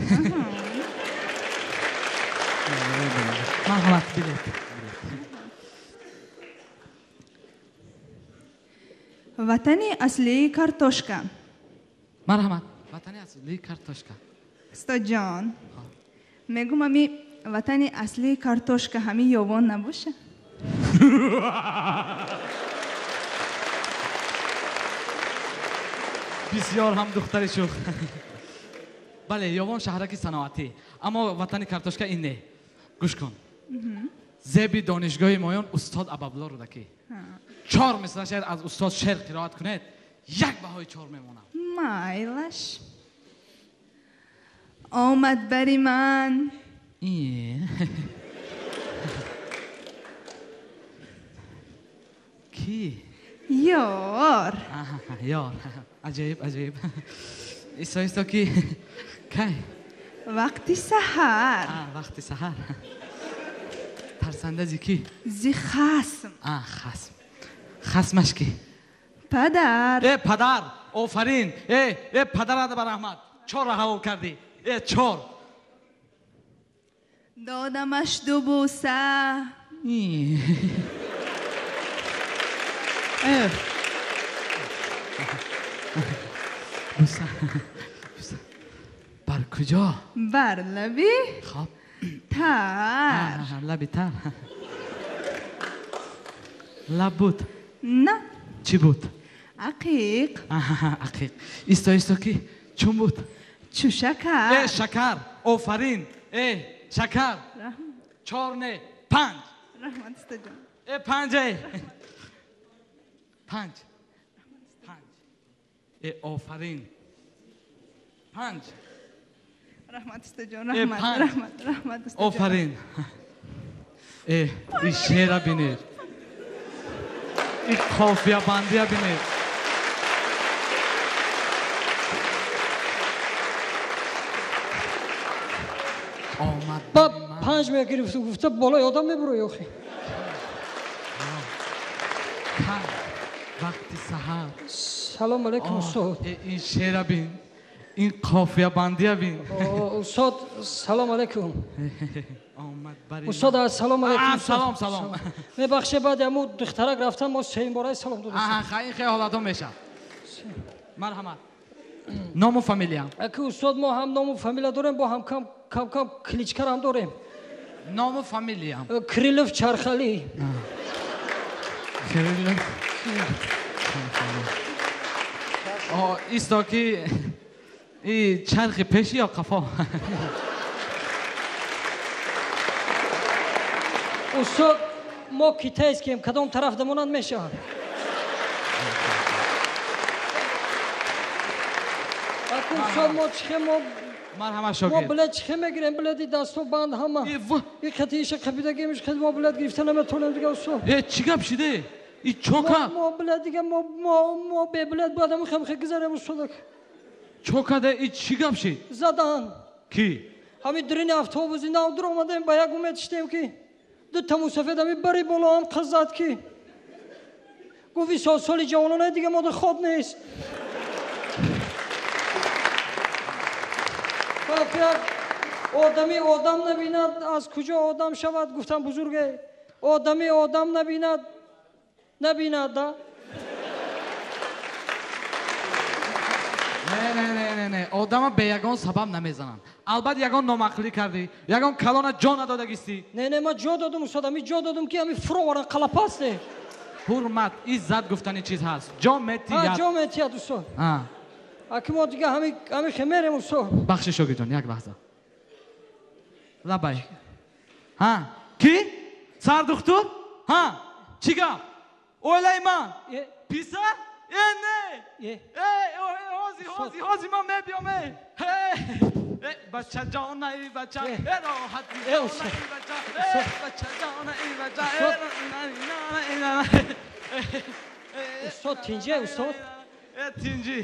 Speaker 11: Марҳамат, билет.
Speaker 18: Ватани аслии картошка.
Speaker 11: Марҳамат, ватани аслии картошка.
Speaker 18: Устодҷон, мегум ами ватани аслии картошка ҳами Ёвон набоша?
Speaker 11: Бисёр ҳам духтари шух. Бале, Ёвон шаҳраки саноатӣ, аммо ватани картошка ин не. Гӯш кун, зеби донишгоҳи моён устод Абабулло Рӯдакӣ. Чор мисра шеър аз устод шеър қироат кунед, як баҳои чор мемонам.
Speaker 18: Майлаш. Омад бари ман
Speaker 11: Ки?
Speaker 18: Ёр.
Speaker 11: Ёр. Аҷоиб, аҷоиб. Исто, исто, ки кай?
Speaker 18: Вақти саҳар.
Speaker 11: Вақти саҳар. Тарсанда зи ки?
Speaker 18: Зи хасм.
Speaker 11: Хасм. Хасмаш ки?
Speaker 18: Падар.
Speaker 11: Э, падар, офарин. Э, э, падарада ба раҳмат. Чорро ҳавол кардӣ. Э, чор.
Speaker 18: Додамаш ду буса.
Speaker 11: Э. Буса. Буса. Бар куҷо?
Speaker 18: Бар лаби.
Speaker 11: Хоб.
Speaker 18: Тар.
Speaker 11: Лаби тар. Лаб буд?
Speaker 18: На.
Speaker 11: Чӣ буд?
Speaker 18: Ақиқ.
Speaker 11: Ақиқ. Исто, исто, ки чун буд?
Speaker 18: Чу шакар.
Speaker 11: Э, шакар. Офарин. Э, шакар. Чор не, панҷ.
Speaker 18: Раҳмат, устодҷон.
Speaker 11: Э, панҷ, э. Панҷ. Панҷ. Э, офарин. Панҷ.
Speaker 18: Раҳмат, устодҷон, раҳмат, раҳмат, раҳмат, устодҷон.
Speaker 11: Офарин. Э, ин шеъра бинед. Ин қофиябандия бинед. Омад.
Speaker 19: Ба панҷ мегирифту гуфта болои одам мебурои охи.
Speaker 11: Вақти саҳар.
Speaker 19: Салом алейкум, устод.
Speaker 11: Ин шеъра бин. Ин қофиябандия бин.
Speaker 19: Устод, салом алейкум. Устод, салом алейкум.
Speaker 11: Салом, салом.
Speaker 19: Мебахше, баъди ҳамун духтарак рафтан мо сеюм бораи салом додем.
Speaker 11: Ин хеле ҳолатҳо мешавад. Марҳамат. Ному фамилия?
Speaker 19: Аки устод, мо ҳам ному фамилия дорем, бо ҳам кам кам кличкарам дорем.
Speaker 11: Ному фамилия?
Speaker 19: Крилов Чархали.
Speaker 11: Крилов. Исто ки и чархи пеши ё қафо?
Speaker 19: Устод, мо китайскием, кадом тараф дамонанд мешавад. Аку устод, мо чихе мо
Speaker 11: Марҳамат, шогирд.
Speaker 19: Мо билет чихе мегирем, билети дасту банд ҳама. И қати иша қабидагимиш, қати мо билет гирифта наметонем дига, устод.
Speaker 11: Э, чӣ гап шиде? И чока?
Speaker 19: Мо билет дига, мо бе билет бояд ҳамин хам гузарем, устод.
Speaker 11: Чокаде, и чӣ гап шид?
Speaker 19: Задан.
Speaker 11: Ки?
Speaker 19: Ҳамин дурини автобуси нав дур омадем, ба як умед шидем ки дута мусафед ҳамин бари боло ҳам қиз зад ки. Гуфт, исо соли ҷавононе дига мода хоб нест. Як одами одам набинад, аз куҷо одам шавад, гуфтам бузурге. Одами одам набинад, набинад, да?
Speaker 11: Не, не, не, не, не. Одама бе ягон сабаб намезананд. Албат ягон номақлӣ кардӣ, ягон калона ҷо надодагистӣ.
Speaker 19: Не, не, ман ҷо додум, устод, ами ҷо додум ки ами фуроваран қалапас не.
Speaker 11: Ҳурмат, иззат гуфтани чиз ҳаст. Ҷо метиҳад.
Speaker 19: Ҷо метиҳад, устод. Аки мо дига ҳами хемерем, устод.
Speaker 11: Бахши, шогирдҷон, як лаҳза. Лабай. Ҳа, ки? Сардухтур? Ҳа, чӣ гап? Оилаи ман? Писар? Э, не! Э, ҳози, ҳози, ҳози ман мебиём, э! Э, бачаҷон, ай бача, э, роҳат, ай бача, э, бачаҷон, ай бача, э,
Speaker 19: Устод, тинҷе, устод?
Speaker 11: Э, тинҷи.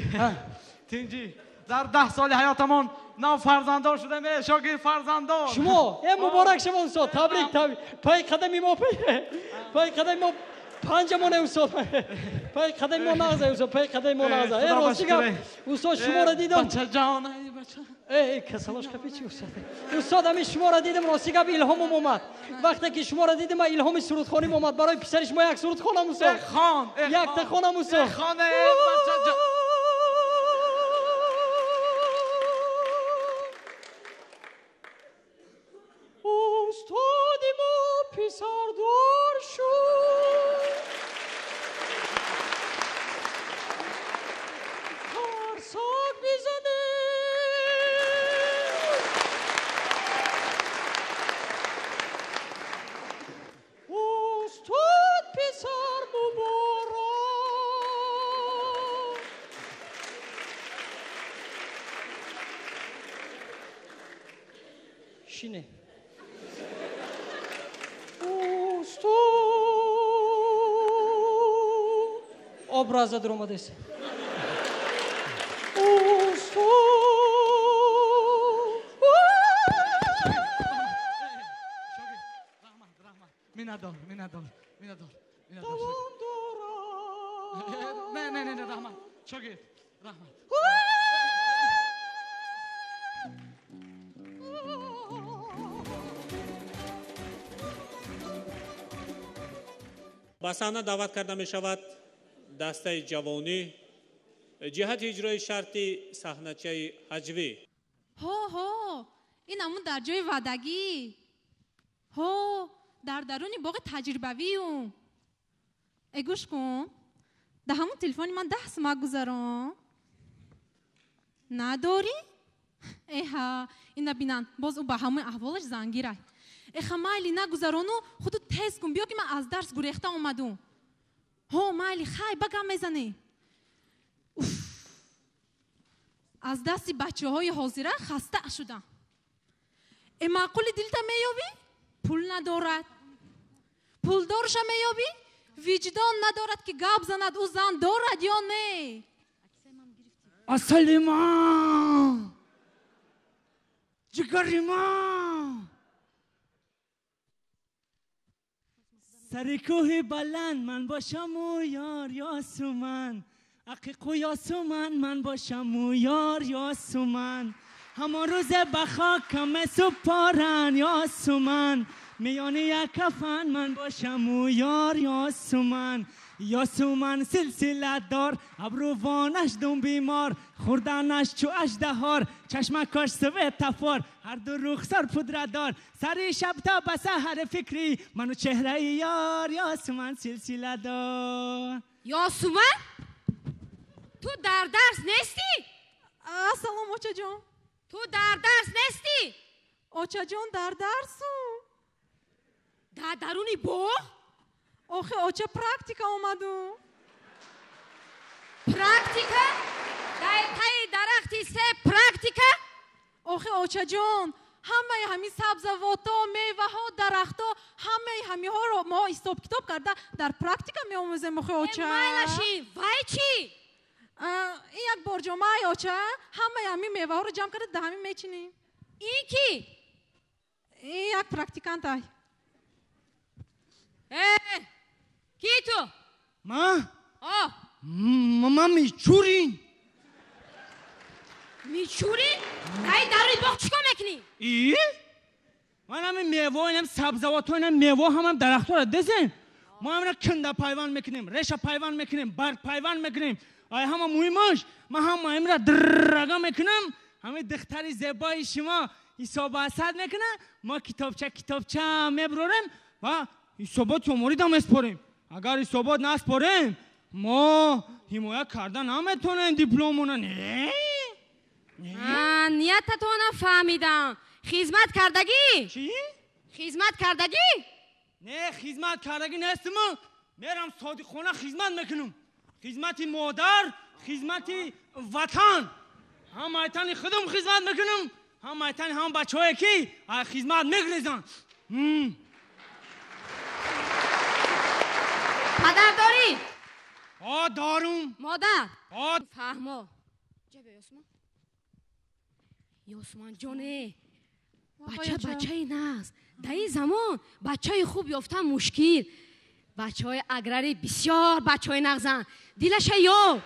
Speaker 11: Тинҷи. Дар 10 соли ҳаётамон нав фарзанддор шудем, э, шогирд фарзанддор.
Speaker 19: Шумо, э, муборак шумо, устод, табрик, табрик. Пай қадами мо, пай қадами мо Панҷамоне устод. Пай қадаи мо нағза устод, пай қадаи мо нағза. Э, рости гап, устод шуморо дидам.
Speaker 11: Бачаҷон, ай бача.
Speaker 19: Э, касалош капи чи устод? Устод, ҳамин шуморо дидам, рости гап илҳомам омад. Вақте ки шуморо дидам, ман илҳоми сурудхоним омад. Барои писари шумо як суруд хонам устод.
Speaker 11: Э, хон, э,
Speaker 19: Якта хонам устод.
Speaker 11: Э, хон, э, бачаҷон.
Speaker 19: Устоди мо писардор шуд. Қарсак бизанед. Устод писар муборак. Шине. Устод образа дуромадест. Устод.
Speaker 11: Миннатдор, миннатдор, миннатдор, миннатдор. Не, не, не, не, раҳмат. Шогирд, раҳмат.
Speaker 1: Ба саҳна даъват карда мешавад дастаи ҷавонӣ ҷиҳати иҷрои шарти саҳначаи ҳаҷвӣ.
Speaker 20: Ҳо, ҳо, ин ҳамун дар ҷои ваъдагӣ. Ҳо, дар даруни боғи таҷрибавиюм. Э, гӯш кун, дар ҳамун телефони ман 10 сумак гузарон. Надорӣ? Эҳа, ина бинан, боз ӯ ба ҳамаи аҳволаш зангирай. Эха, майли нагузарону худу тез кун, биё ки ман аз дарс гурехта омадум. Ҳо, майли, хай, ба гап мезанӣ. Уф! Аз дасти бачаҳои ҳозира хаста шудам. Э, маъқули дилта меёбӣ? Пул надорад. Пулдорша меёбӣ? Виҷдон надорад ки гап занад, ӯ зан дорад ё не?
Speaker 17: Асали ман! Ҷигари ман! Сари кӯҳи баланд ман бошаму ёр Ёсуман, ақиқу Ёсуман ман бошаму ёр Ёсуман, ҳамон рӯзе ба хокам месупоранд Ёсуман, миёни як кафан ман бошаму ёр Ёсуман. Ёсуман силсиладор, абрувонаш дум бемор, хӯрданаш чу аждаҳор, чашмакаш светафор, ҳарду рухсор пудрадор, сари шаб то ба саҳар фикри ману чеҳраи ёр Ёсуман силсиладор.
Speaker 3: Ёсуман, ту дар дарс нестӣ?
Speaker 20: Ассалом, очаҷон.
Speaker 3: Ту дар дарс нестӣ?
Speaker 20: Очаҷон, дар дарсу.
Speaker 3: Дар даруни боғ?
Speaker 20: Охе, оча, практика омаду.
Speaker 3: Практика? Дар таи дарахти себ практика?
Speaker 20: Охе, очаҷон, ҳамаи ҳамин сабзавотҳо, меваҳо, дарахтҳо, ҳамаи ҳамиҳоро мо ҳисоб-китоб карда дар практика меомӯзем, охе, оча.
Speaker 3: Майлаши, вай чӣ?
Speaker 20: Ин як борҷомаи, оча, ҳамаи ҳамин меваҳоро ҷамъ карда дар ҳамин мечинем.
Speaker 3: Ин кӣ?
Speaker 20: Ин як практикантай.
Speaker 3: Э, кӣ ту?
Speaker 17: Ман?
Speaker 3: О.
Speaker 17: Ман Мичурин.
Speaker 3: Мичурин? Ай, даруни боғ чӣ кор мекунӣ?
Speaker 17: И? Ман ҳамин мева, инам сабзавотҳо, инам мева, ҳамам дарахтҳоро дезем. Мо ҳамина канда пайванд мекунем, реша пайванд мекунем, барг пайванд мекунем. Ай, ҳама муҳимаш, ман ҳама имра драга мекунам, ҳамин духтари зебои шумо ҳисоба асад мекунад, мо китобча китобча мебурорем ва ҳисоботи оморида меспорем. Агар ҳисобот наспорем, мо ҳимоя карда наметонем дипломона. Не?
Speaker 3: Ниятатонам фаҳмидам. Хизмат кардагӣ?
Speaker 17: Чӣ?
Speaker 3: Хизмат кардагӣ?
Speaker 17: Не, хизмат кардагӣ нестам. Мерам содиқхона хизмат мекунам. Хизмати модар, хизмати ватан. Ҳам айтани худам хизмат мекунам, ҳам айтани ҳам бачаҳое ки хизмат мегрезанд.
Speaker 3: Падар дорӣ?
Speaker 17: Ҳо, дорум.
Speaker 3: Модар?
Speaker 17: Ҳо.
Speaker 3: Фаҳмо. Ҷа биё, Ёсуман. Ёсуман ҷоне, бача бачаи наст. Дар ин замон бачаи хуб ёфтан мушкил. Бачаҳои аграрӣ бисёр бачаҳои нағзанд. Дилаша ёб.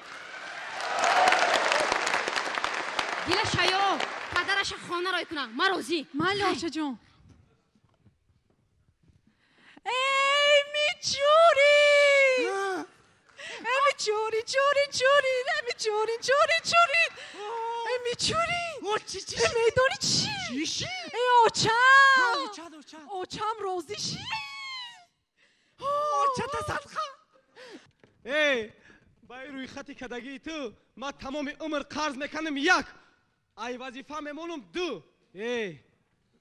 Speaker 3: Дилаша ёб. Падараша хона рой кунам. Ман розӣ.
Speaker 20: Майли, очаҷон.
Speaker 18: Эй, мичури! Эй, мичури, чури, чури! Эй, мичури, чури, чури! Эй, мичури! Эй, медони чӣ? Эй, очам! Очам розӣ ши?
Speaker 13: Очата садқа! Эй, ба ин рӯйхати кадагии ту ман тамоми умр қарз мекунам як, ай вазифа мемонам ду. Эй,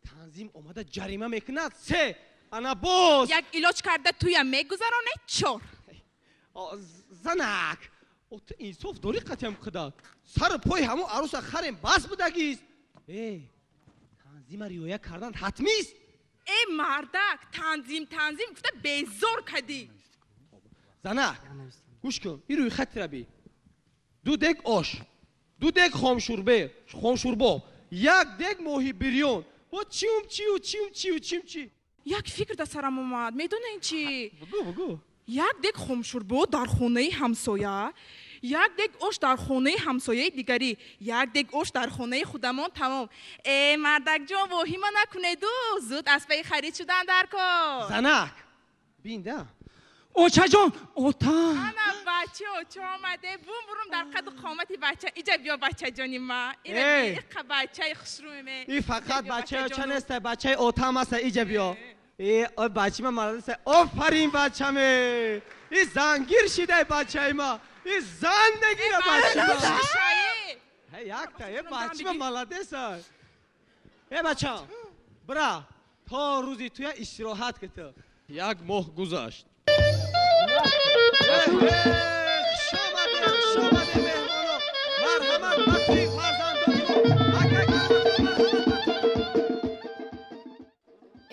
Speaker 13: танзим омада ҷарима мекунад се. Ана боз!
Speaker 18: Як илоҷ карда туям мегузаронед чор.
Speaker 13: Занак! О, ту инсоф дорӣ қатъиям қидат. Сару пои ҳамон аруса харем бас будагист. Эй, танзима риоя кардан ҳатмист.
Speaker 18: Эй, мардак, танзим, танзим гуфта безор кадӣ.
Speaker 13: Занак, гӯш кун, ин рӯйхатира би. Ду дег ош, ду дег хомшӯрбо, як дег моҳи бирён. Бо чиум чиу чиум чиу чим чи?
Speaker 18: Як фикр дар сарам омад, медонед чӣ?
Speaker 13: Бугӯ, бугӯ.
Speaker 18: Як дег хомшӯрбо дар хонаи ҳамсоя, як дег ош дар хонаи ҳамсояи дигарӣ, як дег ош дар хонаи худамон тамом. Э, мардакҷон, воҳима накунеду, зуд аз пайи харид шудан дар кор.
Speaker 13: Занак, бинда.
Speaker 17: Очаҷон, ота.
Speaker 18: Ана бача, оча омаде, бум бурум дар қаду қомати бача. Иҷа биё, бачаҷони ма.
Speaker 13: Эй!
Speaker 18: Иқа бачаи хушрӯме.
Speaker 13: И фақат бачаи оча нест, бачаи отам аст, иҷа биё. Э, ой бачаи ма молодец. Офарин бачаме. И зангир шидай бачаи ма. И зан мегира бачаи ма. Ҳей, якта, э бачаи ма молодец. Э бача, бира, то рӯзи туя истироҳат киту.
Speaker 5: Як моҳ гузашт.
Speaker 13: Хуш омадед, хуш омадед меҳмоно. Марҳамат ба тӯи фарзандони мо.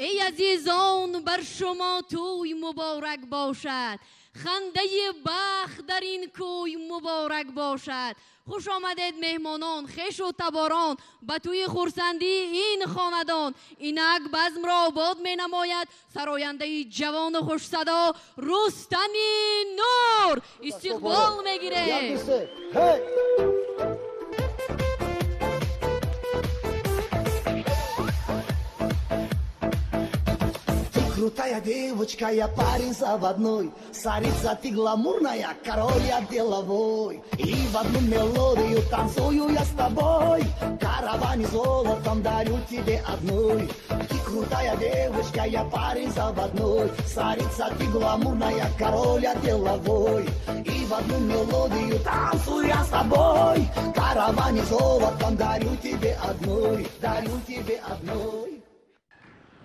Speaker 4: Эй азизон, бар шумо тӯй муборак бошад. Хандаи бахт дар ин кӯй муборак бошад. Хуш омадед меҳмонон, хешу таборон, ба тӯи хурсандии ин хонадон. Инак базмро обод менамояд сарояндаи ҷавону хушсадо Рустами Нур. Истиқбол мегирем.
Speaker 21: Крутая девочка, я парень заводной. Царица ты гламурная, король я деловой. И в одну мелодию танцую я с тобой. Караване золотом дарю тебе одной. Ты крутая девочка, я парень заводной. Царица ты гламурная, король я деловой. И в одну мелодию танцую я с тобой. Караване золотом дарю тебе одной. Дарю тебе одной.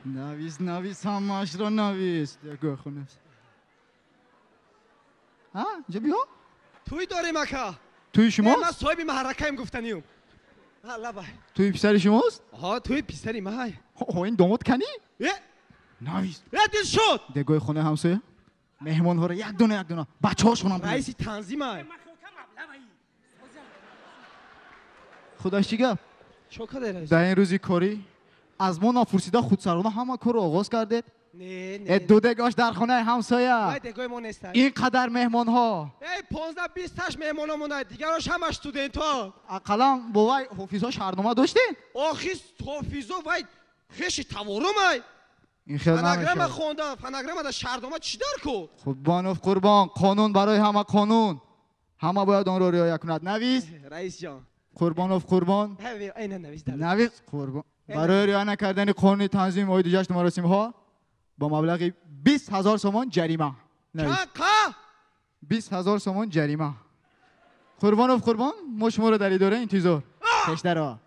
Speaker 12: Навис, навис, ҳамаашро навис. Ягои хунас. Ҳа, инҷа биё?
Speaker 13: Тӯй дорем, ака.
Speaker 12: Тӯи шумост?
Speaker 13: Ман соҳиби маҳракаем гуфтаниюм. Лабай.
Speaker 12: Тӯи писари шумост?
Speaker 13: Ҳа, тӯи писари май.
Speaker 12: Ҳо, ин домод канӣ?
Speaker 13: Э?
Speaker 12: Навис.
Speaker 13: Э, дил шуд.
Speaker 12: Дегои хонаи ҳамсоя? Меҳмонҳоро як дона, як дона. Бачаҳошонам.
Speaker 13: Раиси танзимай.
Speaker 12: Худаш чӣ гап?
Speaker 13: Чо кадай раис?
Speaker 12: Дар ин рӯзи корӣ аз мо напурсида худсарона ҳама корро оғоз кардед.
Speaker 13: Не, не.
Speaker 12: Э, ду дегош дар хонаи ҳамсоя.
Speaker 13: Вай дегои мо нестай.
Speaker 12: Ин қадар меҳмонҳо.
Speaker 13: Эй, 15-20 таш меҳмоно монад, дигарош ҳамаш студентҳо.
Speaker 12: Ақаллан бо вай ҳофизҳо шаҳрнома доштед?
Speaker 13: Охи ҳофизо вай хеши таворумай.
Speaker 12: Ин хел
Speaker 13: Фонограмма
Speaker 12: намешавад.
Speaker 13: хондам, фонограмма дар шаҳрнома чӣ дар ку?
Speaker 12: Қурбонов Қурбон, қонун барои ҳама қонун. Ҳама бояд онро риоя кунад. Навис?
Speaker 13: Раис ҷон.
Speaker 12: Қурбонов Қурбон.
Speaker 13: Эй, на навис дар.
Speaker 12: Навис Қурбон. Барои риоя накардани қонуни танзим оиди ҷашну маросимҳо бо маблағи 20 ҳазор сомон ҷарима. Навис.
Speaker 13: Чанд?
Speaker 12: 20 ҳазор сомон ҷарима. Қурбонов Қурбон, мо шуморо дар идора интизор. Пештаро.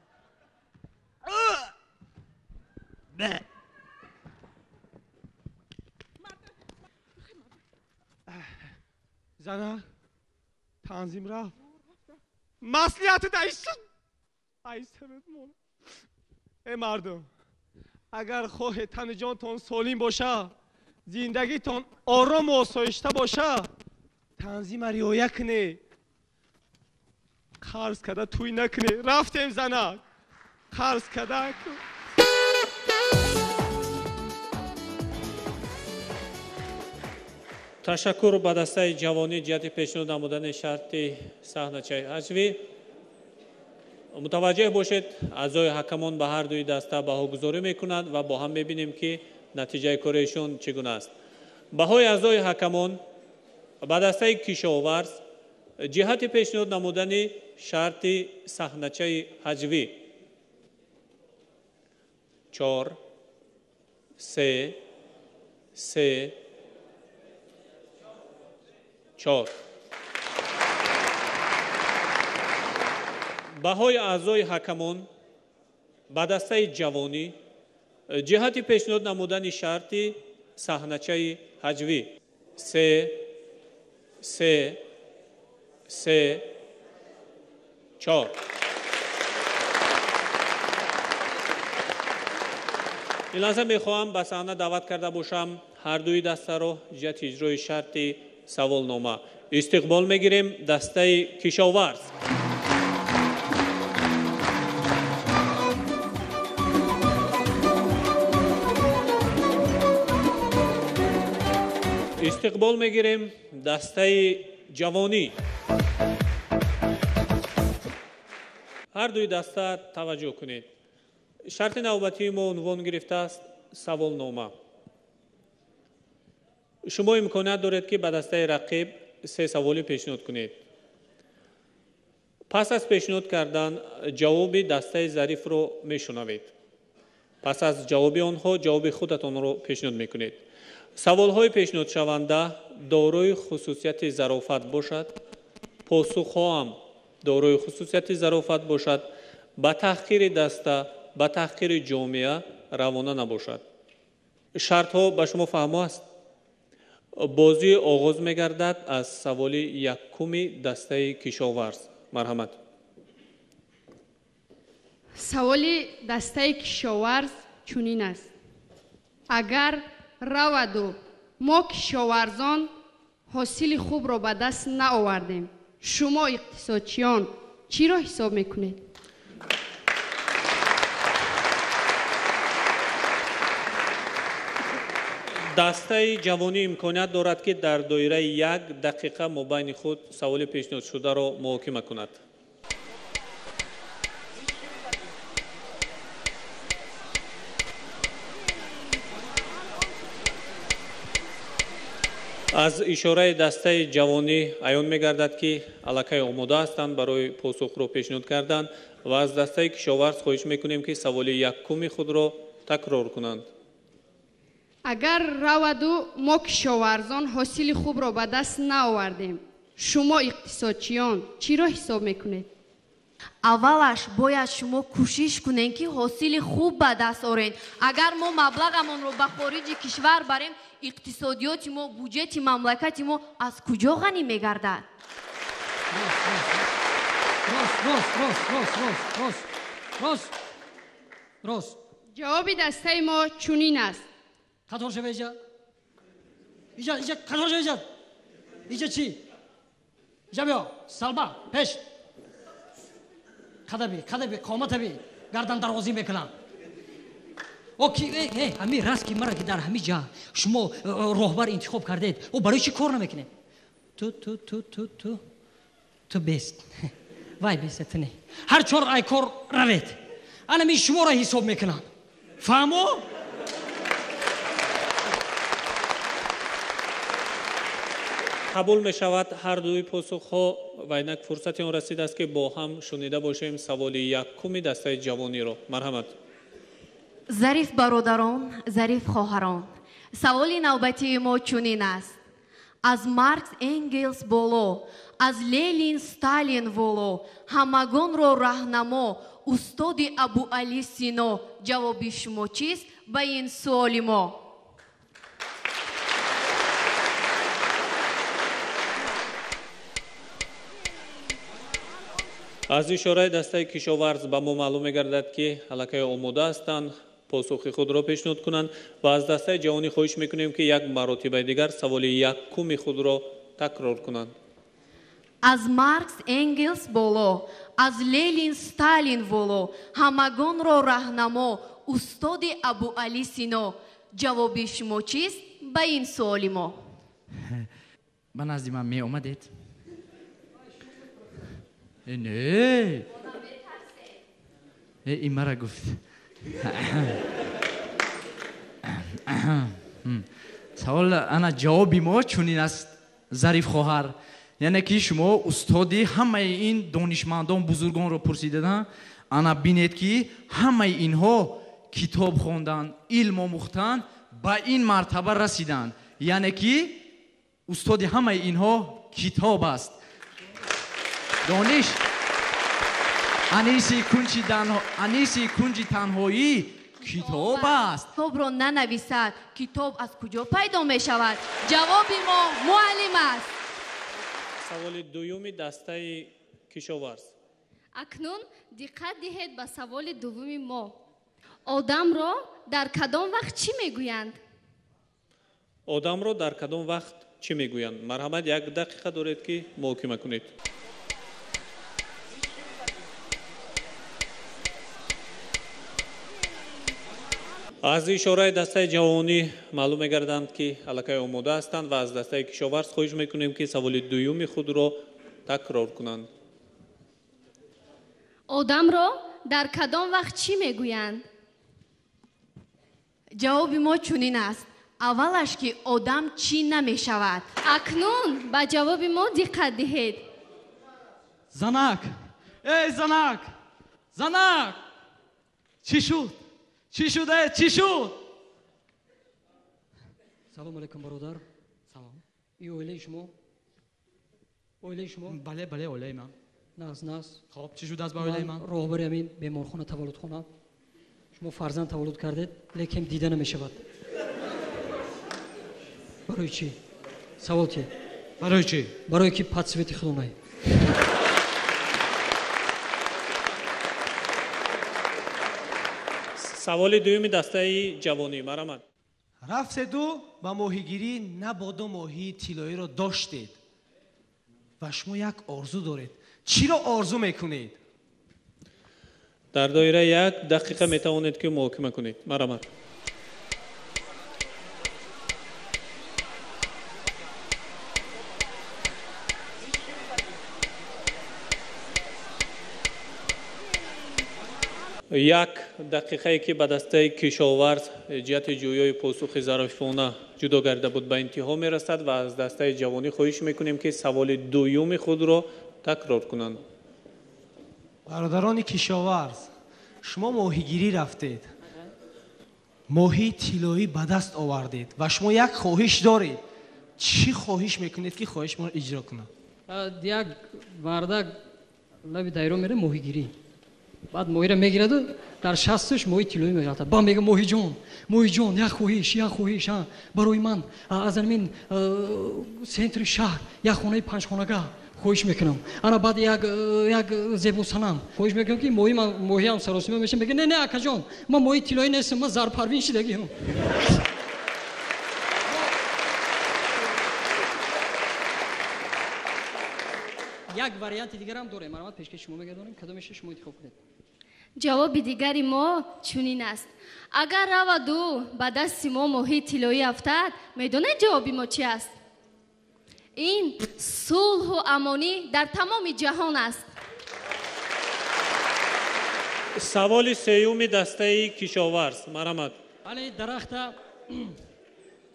Speaker 13: Зана, танзим рафт. Маслиҳати даисун. Ай сарат мон. Эй мардум, агар хоҳед тану ҷонтон солим боша, зиндагитон орому осоишта боша, танзима риоя кунед. Қарз карда тӯй накунед. Рафтем, занак. Қарз карда.
Speaker 1: Ташаккур ба дастаи ҷавонӣ ҷиҳати пешниҳод намудани шарти саҳначаи ҳаҷвӣ. Мутаваҷҷеҳ бошед, аъзои ҳакамон ба ҳар дуи даста баҳогузорӣ мекунанд ва бо ҳам мебинем, ки натиҷаи кореишон чӣ гуна аст. Баҳои аъзои ҳакамон ба дастаи кишоварз ҷиҳати пешниҳод намудани шарти саҳначаи ҳаҷвӣ 4, 3, 3, 4. Баҳои аъзои ҳакамон ба дастаи ҷавонӣ ҷиҳати пешниҳод намудани шарти саҳначаи ҳаҷвӣ 3, 3, 3, 4. Ин лаҳза мехоҳам ба саҳна даъват карда бошам ҳар дуи дастаро ҷиҳати иҷрои шарти саволнома. Истиқбол мегирем дастаи кишоварз. Истиқбол мегирем дастаи ҷавонӣ. Ҳар дуи даста таваҷҷӯҳ кунед. Шарти навбатии мо унвон гирифтааст саволнома. Шумо имконият доред, ки ба дастаи рақиб 3 саволӣ пешниҳод кунед. Пас аз пешниҳод кардан ҷавоби дастаи зарифро мешунавед. Пас аз ҷавоби онҳо ҷавоби худатонро пешниҳод мекунед. Саволҳои пешниҳодшаванда дорои хусусияти зарофат бошад, посухҳоам дорои хусусияти зарофат бошад, ба таҳқири даста, ба таҳқири ҷомеа равона набошад. Шартҳо ба шумо фаҳмо аст? Бозӣ оғоз мегардад аз саволи якуми дастаи кишоварз. Марҳамат.
Speaker 9: Саволи дастаи кишоварз чунин аст. Агар раваду мо кишоварзон ҳосили хубро ба даст наовардем, шумо иқтисодчиён чиро ҳисоб мекунед?
Speaker 1: Дастаи ҷавонӣ имконият дорад, ки дар доираи 1 дақиқа мобайни худ саволи пешниҳодшударо муҳокима кунад. Аз ишораи дастаи ҷавонӣ аён мегардад, ки аллакай омода ҳастанд барои посухро пешниҳод кардан ва аз дастаи кишоварз хоҳиш мекунем, ки саволи якуми худро такрор кунанд.
Speaker 9: Агар раваду мо кишоварзон ҳосили хубро ба даст наовардем, шумо иқтисодчиён чиро ҳисоб мекунед?
Speaker 4: Аввалаш бояд шумо кӯшиш кунед, ки ҳосили хуб ба даст оред. Агар мо маблағамонро ба хориҷи кишвар барем, иқтисодиёти мо, буҷети мамлакати мо аз куҷо ғанӣ мегардад?
Speaker 19: Рост.
Speaker 9: Ҷавоби дастаи мо чунин аст.
Speaker 19: Қатор шава иҷа. Иҷа, иҷа, қатор шава иҷа. Иҷа чӣ? Иҷа биё, салба, пеш. Қадаби, қадаби, қоматаби, гардан дарвозӣ мекунам. О, ки, ҳамин раст ки мара ки дар ҳамин ҷа шумо роҳбар интихоб кардед, о барои чӣ кор намекунед? Ту, ту, ту, ту, ту, ту бест. Вай бест, ту не. Ҳар чор ай кор равед. Ана мин шуморо ҳисоб мекунам. Фаҳмо?
Speaker 1: Қабул мешавад ҳар дуи посухҳо ва инак фурсати он расидааст, ки бо ҳам шунида бошем саволи якуми дастаи ҷавониро. Марҳамат.
Speaker 4: Зариф бародарон, зариф хоҳарон, саволи навбатии мо чунин аст. Аз Маркс Энгелс боло, аз Ленин Сталин воло, ҳамагонро раҳнамо, устоди Абуалӣ Сино. Ҷавоби шумо чист ба ин суоли мо?
Speaker 1: Аз ишораи дастаи кишоварз ба мо маълум мегардад, ки аллакай омода ҳастанд посухи худро пешниҳод кунанд ва аз дастаи ҷавонӣ хоҳиш мекунем, ки як маротибаи дигар саволи якуми худро такрор кунанд.
Speaker 4: Аз Маркс Энгелс боло, аз Ленин Сталин воло, ҳамагонро раҳнамо, устоди Абуалӣ Сино. Ҷавоби шумо чист ба ин суоли мо?
Speaker 2: Ба назди ман меомадед? Не, ин мара гуфт. Савол, ана ҷавоби мо чунин аст, Зариф хоҳар. Яъне ки шумо устоди ҳамаи ин донишмандон, бузургонро пурсидада, ана бинед ки ҳамаи инҳо китоб хондан, илм омӯхтан, ба ин мартаба расиданд. Яъне ки устоди ҳамаи инҳо китоб аст. Дониш аниси кунҷи танҳоӣ китоб аст.
Speaker 4: Китобро нанависад, китоб аз куҷо пайдо мешавад? Ҷавоби мо муаллим аст.
Speaker 1: Саволи дуюми дастаи кишоварз.
Speaker 9: Акнун диққат диҳед ба саволи дуввуми мо. Одамро дар кадом вақт чӣ мегӯянд?
Speaker 1: Одамро дар кадом вақт чӣ мегӯянд? Марҳамат, як дақиқа доред ки муҳокима кунед. Аз ишораи дастаи ҷавонӣ маълум мегарданд, ки аллакай омода ҳастанд ва аз дастаи кишоварз хоҳиш мекунем, ки саволи дуюми худро такрор кунанд.
Speaker 9: Одамро дар кадом вақт чӣ мегӯянд?
Speaker 4: Ҷавоби мо чунин аст. Аввалаш ки одам чӣ намешавад.
Speaker 9: Акнун ба ҷавоби мо диққат диҳед.
Speaker 11: Занак! Эй занак! Занак! Чӣ шуд? Чӣ шуд? Чӣ шуд?
Speaker 19: Салом алейкум, бародар.
Speaker 11: Салом.
Speaker 19: И оилаи шумо? Оилаи шумо?
Speaker 11: Бале, бале, оилаи ман.
Speaker 19: Наз, наз.
Speaker 11: Хоб, чӣ шуд аз ба оилаи ман?
Speaker 19: Роҳбари ҳамин беморхона, таваллудхона. Шумо фарзанд таваллуд кардед, лекин дида намешавад. Барои чӣ? Савол чи?
Speaker 11: Барои чӣ?
Speaker 19: Барои ки подсвети худонай.
Speaker 1: Саволи дуюми дастаи ҷавонӣ, марҳамат.
Speaker 13: Рафтеду ба моҳигирӣ, набодо моҳии тиллоиро доштед ва шумо як орзу доред. Чиро орзу мекунед?
Speaker 1: Дар доираи як дақиқа метавонед ки муҳокима кунед. Марҳамат. Як дақиқае ки ба дастаи кишоварз ҷиҳати ҷӯёи посухи зарифона ҷудо карда буд, ба интиҳо мерасад ва аз дастаи ҷавонӣ хоҳиш мекунем, ки саволи дуюми худро такрор кунанд.
Speaker 13: Бародарони кишоварз, шумо моҳигирӣ рафтед, моҳии тиллоӣ ба даст овардед ва шумо як хоҳиш доред. Чӣ хоҳиш мекунед ки хоҳиш моро иҷро кунад?
Speaker 19: Як мардак лаби дайро мере моҳигирӣ. Баъд моҳиро мегираду дар шасташ моҳи тиллоӣ мегирад. Ба мега моҳиҷон, моҳиҷон, як хоҳиш, як хоҳиш, барои ман аз ҳамин центри шаҳр як хонаи панҷхонага хоҳиш мекунам. Ана баъд як зебосанам хоҳиш мекунам, ки моҳиам саросима мешавам. Мега не, не, акаҷон, ман моҳи тиллоӣ нестам, ман зарпарвин шидагиам. Як варианти дигарам дорем, марҳамат, пешкаши шумо мегардонем, кадомеша шумо интихоб кунед.
Speaker 9: Ҷавоби дигари мо чунин аст. Агар раваду ба дасти мо моҳии тиллоӣ афтад, медонед ҷавоби мо чи аст? Ин сулҳу амонӣ дар тамоми ҷаҳон аст.
Speaker 1: Саволи сеюми дастаи кишоварз, марҳамат.
Speaker 19: Бале, дарахта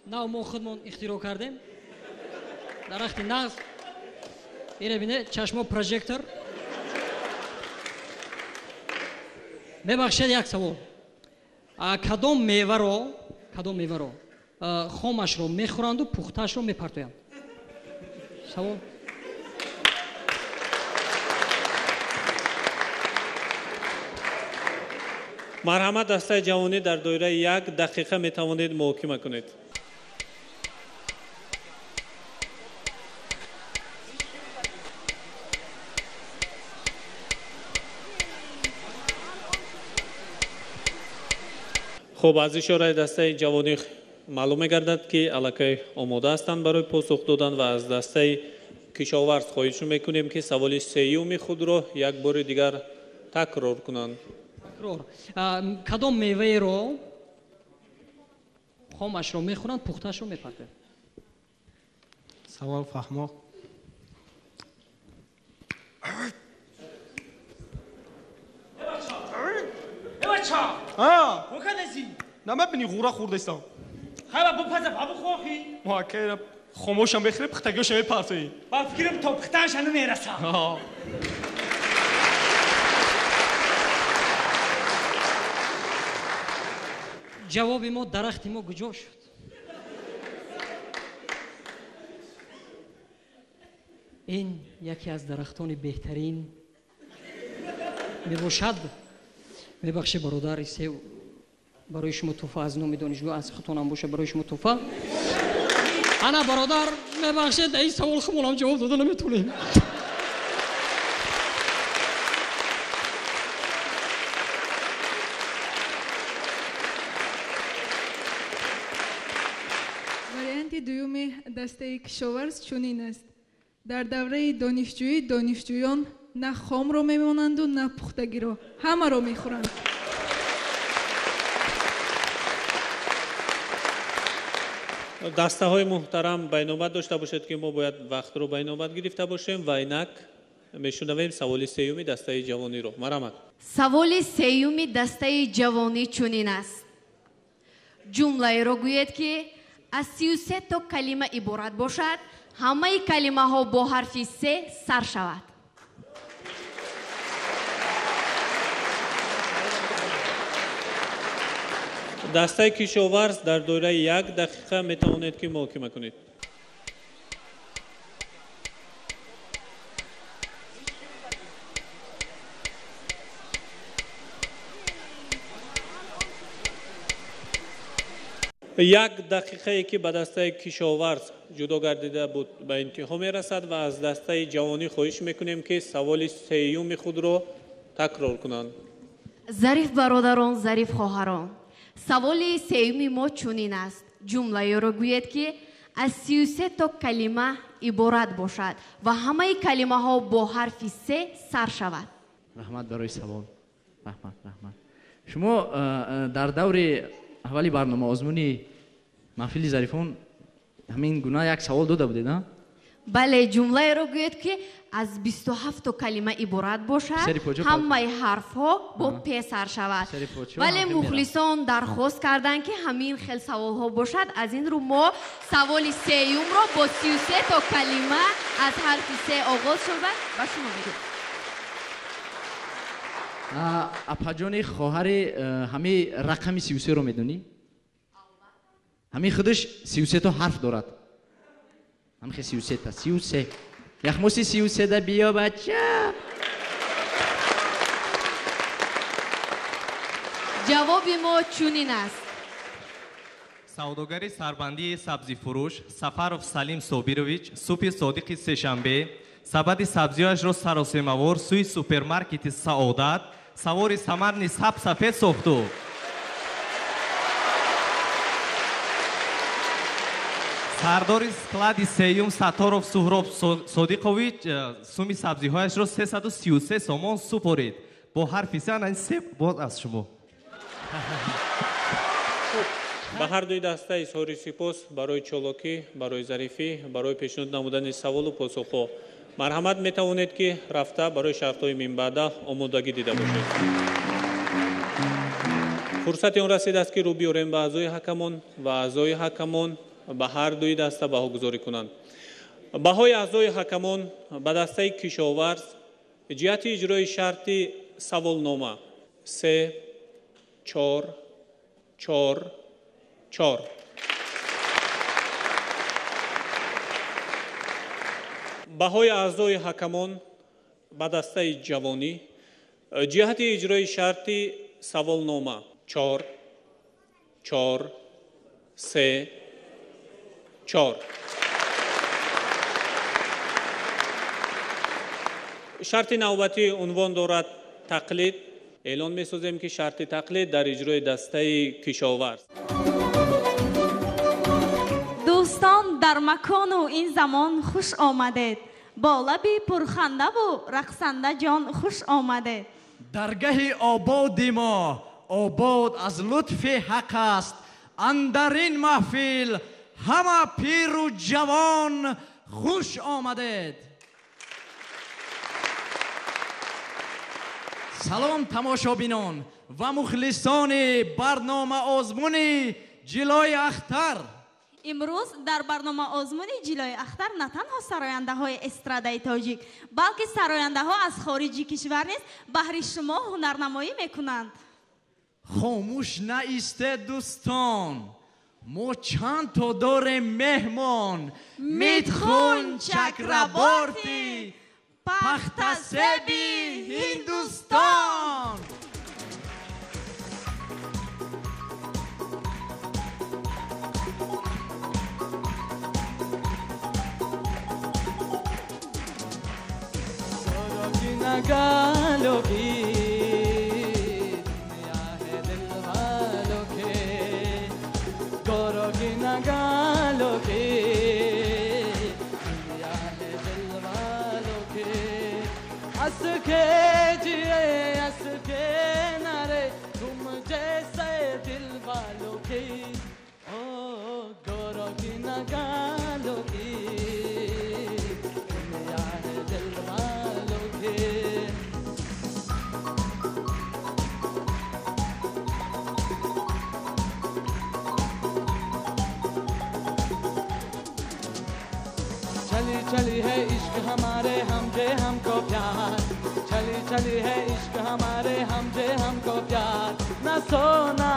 Speaker 19: нав мо худмон ихтироъ кардем. Дарахти нағз. Ире бине, чашмо прожектор. Мебахшед, як савол. Кадом меваро хомашро мехӯранду пухтаашро мепартоянд? Савол.
Speaker 1: Марҳамат, дастаи ҷавонӣ, дар доираи як дақиқа метавонед муҳокима кунед. Хуб, аз ишораи дастаи ҷавонӣ маълум мегардад, ки аллакай омода ҳастанд барои посух додан ва аз дастаи кишоварз хоҳиш мекунем, ки саволи сеюми худро як бори дигар такрор кунанд.
Speaker 19: Такрор. Кадом меваеро хомашро мехӯранд, пухтаашро мепартоянд?
Speaker 6: Савол фаҳмо.
Speaker 13: Намабини ғура хӯрдастам.
Speaker 17: Хайба бупаза бабу хохи.
Speaker 13: Мо акайра хомӯшам бехӯри, пухтагиёшам мепартоӣ.
Speaker 17: Ба фикрам то пухтанша намерасам.
Speaker 19: Ҷавоби мо дарахти мо куҷо шуд? Ин яке аз дарахтони беҳтарин мебошад. Мебахшед, бародар, сев барои шумо туҳфа аз номи донишгоҳ, аз худтонам боша, барои шумо туҳфа. Ана бародар, мебахшед, ин савол худмонам ҷавоб дода наметавонем.
Speaker 18: Варианти дуюми дастаи кишоварз чунин аст. Дар давраи донишҷӯӣ донишҷӯён на хомро мемонанду, на пухтагиро, ҳамаро мехӯранд.
Speaker 1: Дастаҳои муҳтарам, ба инобат дошта бошед, ки мо бояд вақтро ба инобат гирифта бошем ва инак мешунавем саволи сеюми дастаи ҷавониро. Марҳамат.
Speaker 4: Саволи сеюми дастаи ҷавонӣ чунин аст. Ҷумлаеро гӯед, ки аз 33 то калима иборат бошад, ҳамаи калимаҳо бо ҳарфи се сар шавад.
Speaker 1: Дастаи кишоварз, дар доираи як дақиқа метавонед, ки муҳокима кунед. Як дақиқае, ки ба дастаи кишоварз ҷудо гардида буд, ба интиҳо мерасад ва аз дастаи ҷавонӣ хоҳиш мекунем, ки саволи сеюми худро такрор кунанд.
Speaker 4: Зариф бародарон, зариф хоҳарон, саволи сеюми мо чунин аст. Ҷумлаеро гӯед, ки аз 33 то калима иборат бошад ва ҳамаи калимаҳо бо ҳарфи се сар шавад.
Speaker 2: Раҳмат барои савол. Раҳмат, раҳмат. Шумо дар даври аввали барнома озмуни маҳфили зарифон ҳамин гуна як савол дода будед, а?
Speaker 4: Бале, ҷумлаеро гӯед, ки аз 27 то калима иборат бошад, ҳамаи ҳарфҳо бо п сар шавад. Вале мухлисон дархост карданд, ки ҳамин хел саволҳо бошад. Аз ин рӯ мо саволи сеюмро бо 33 то калима аз ҳарфи се оғоз шуда ба шумо медиҳем.
Speaker 2: Апаҷони хоҳари, ҳамин рақами 33-ро медонӣ? Ҳамин худаш 33 то ҳарф дорад. Ҳамхе 33-та, 33. Яхмоси 33-да биё, бача.
Speaker 4: Ҷавоби мо чунин аст.
Speaker 22: Савдогари сарбандии сабзифурӯш Сафаров Салим Собирович субҳи содиқи сешанбе сабади сабзиҳояшро саросемавор сӯи супермаркети Саодат савори самарни саб-сафед сохту. Сардори склади сеюм Сатторов Суҳроб Содиқович суми сабзиҳояшро 333 сомон супорид. Бо ҳарфи се ана се боз аз шумо.
Speaker 1: Ба ҳар дуи даста изҳори сипос барои чолокӣ, барои зарифӣ, барои пешниҳод намудани саволу посухҳо. Марҳамат, метавонед, ки рафта барои шартҳои минбаъда омодагӣ дида бошед. Фурсати он расидааст, ки рӯ биёрем ба аъзои ҳакамон ва аъзои ҳакамон ба ҳар дуи даста баҳогузорӣ кунанд. Баҳои аъзои ҳакамон ба дастаи кишоварз ҷиҳати иҷрои шарти саволнома 3, 4, 4, 4. Баҳои аъзои ҳакамон ба дастаи ҷавонӣ ҷиҳати иҷрои шарти саволнома 4, 4, 3, 4. Шарти навбатӣ унвон дорад тақлид. Эълон месозем, ки шарти тақлид дар иҷрои дастаи кишоварз.
Speaker 23: Дӯстон, дар макону ин замон хуш омадед. Бо лаби пурхандаву рақсанда ҷон хуш омадед.
Speaker 15: Даргаҳи ободи мо обод аз лутфи ҳақ аст. Андар ин маҳфил ҳама пиру ҷавон
Speaker 16: Хуш омадед. Салом тамошобинон ва мухлисони барномаозмуни Ҷилои Ахтар.
Speaker 23: Имрӯз дар барномаозмуни Ҷилои Ахтар на танҳо сарояндаҳои эстрадаи тоҷик, балки сарояндаҳо аз хориҷи кишвар низ баҳри шумо ҳунарнамоӣ мекунанд.
Speaker 16: Хомӯш наистед, дӯстон, мо чанд то дорем меҳмон. Митхун Чакраборти, пахтасеби Ҳиндустон. गालों की दुनिया है दिल वालों के, गोरों की नगालों की दुनिया है दिल वालों के। हंस के जिए हंस के नारे तुम जैसे दिल वालों की, ओ गोरों की नगालों की दुनिया है दिल वालों के। चली चली है इश्क हमारे हम जे हमको प्यार, चली चली है इश्क हमारे हम जे हमको प्यार। न सोना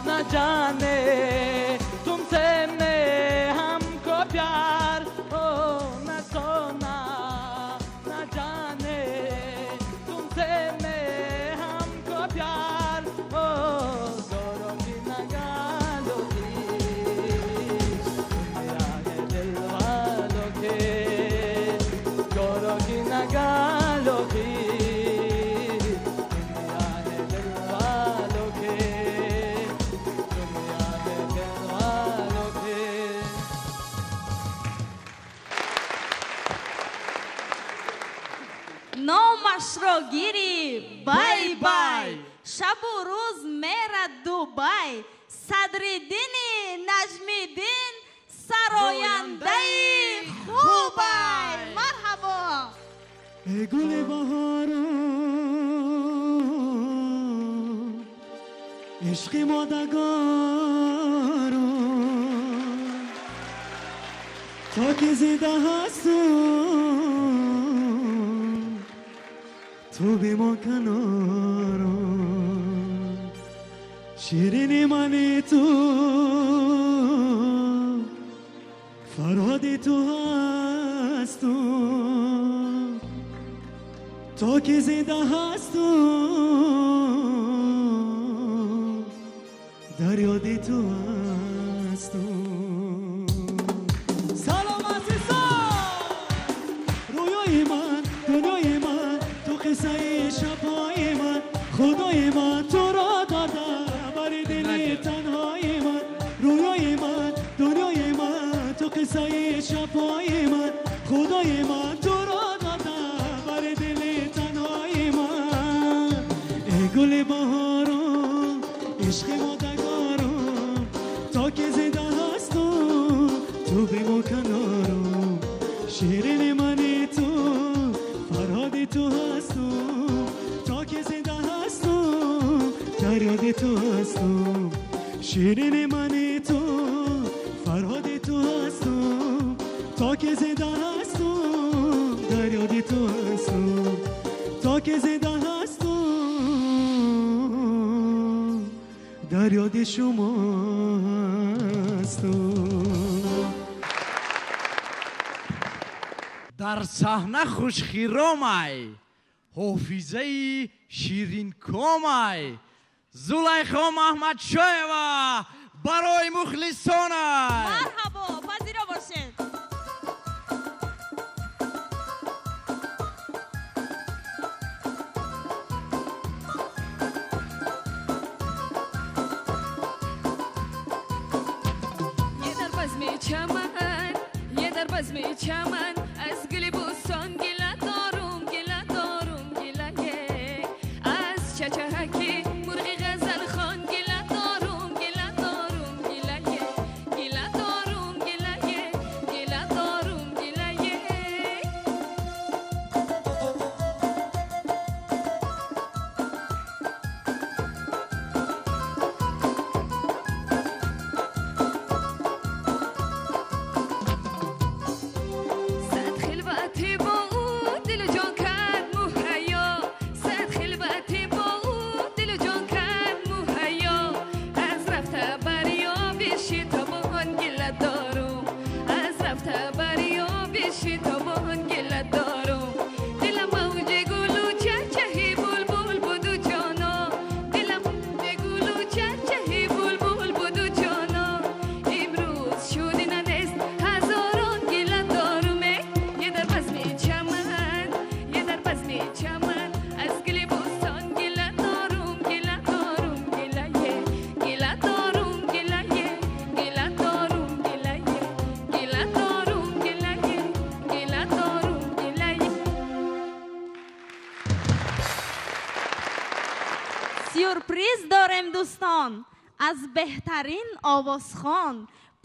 Speaker 16: न जाने तुमसे मैं हमको प्यार, ओ न सोना न जाने तुमसे मैं हमको प्यार, ओ गोरों की नगालों की दुनिया है दिल वालों के, गोरों की नगालों की दुनिया है दिल वालों के, दुनिया है दिल वालों के।
Speaker 23: Номашро гири бай-бай, шабу рӯз мерад Дубай. Садриддини Наҷмиддин сарояндаи хубай. Марҳабо.
Speaker 6: Эй гули баҳорам, ишқи модагорам, то ки зинда ҳастам ту бимон канорам, ширини мани ту, фарҳоди ту ҳастам, то ки зинда ҳастам дар ёди ту ҳастам. Салом азизон, рӯёи ман, дунёи ман, ту қиссаи шабҳои ман, худои ман туро дода бари дили танҳои ман. Рӯёи ман, дунёи ман, ту қиссаи шабҳои ман, худои ман туро дода бари дили танҳои ман. Эй гули баҳорам, ишқи модагорам, то ки зинда ҳастам ту бимон канорам, ширини мани ту, фарҳоди ту ҳастам, то ки зинда ҳастам дар ёди ту ҳастам, ширини мани ту, фарҳоди ту ҳастам, то ки зинда ҳастам дар ёди ту ҳастам, то ки зинда ҳастам дар ёди шумо ҳастам.
Speaker 16: Дар саҳна хушхиромай, ҳофизаи ширинкомай, Зулайхо Маҳмадшоева барои мухлисонай.
Speaker 23: Марҳабо, пазиро бошед.
Speaker 8: Е дар базми чаман, е дар базми чаман, аз гули бӯстон гила дорум, гила дорум, гила аз чачаҳаки мурғи ғазалхон гила дорум, гила дорум, гила гила дорум, гила гила дорум,
Speaker 23: Сюрприз дорем дӯстон, аз беҳтарин овозхон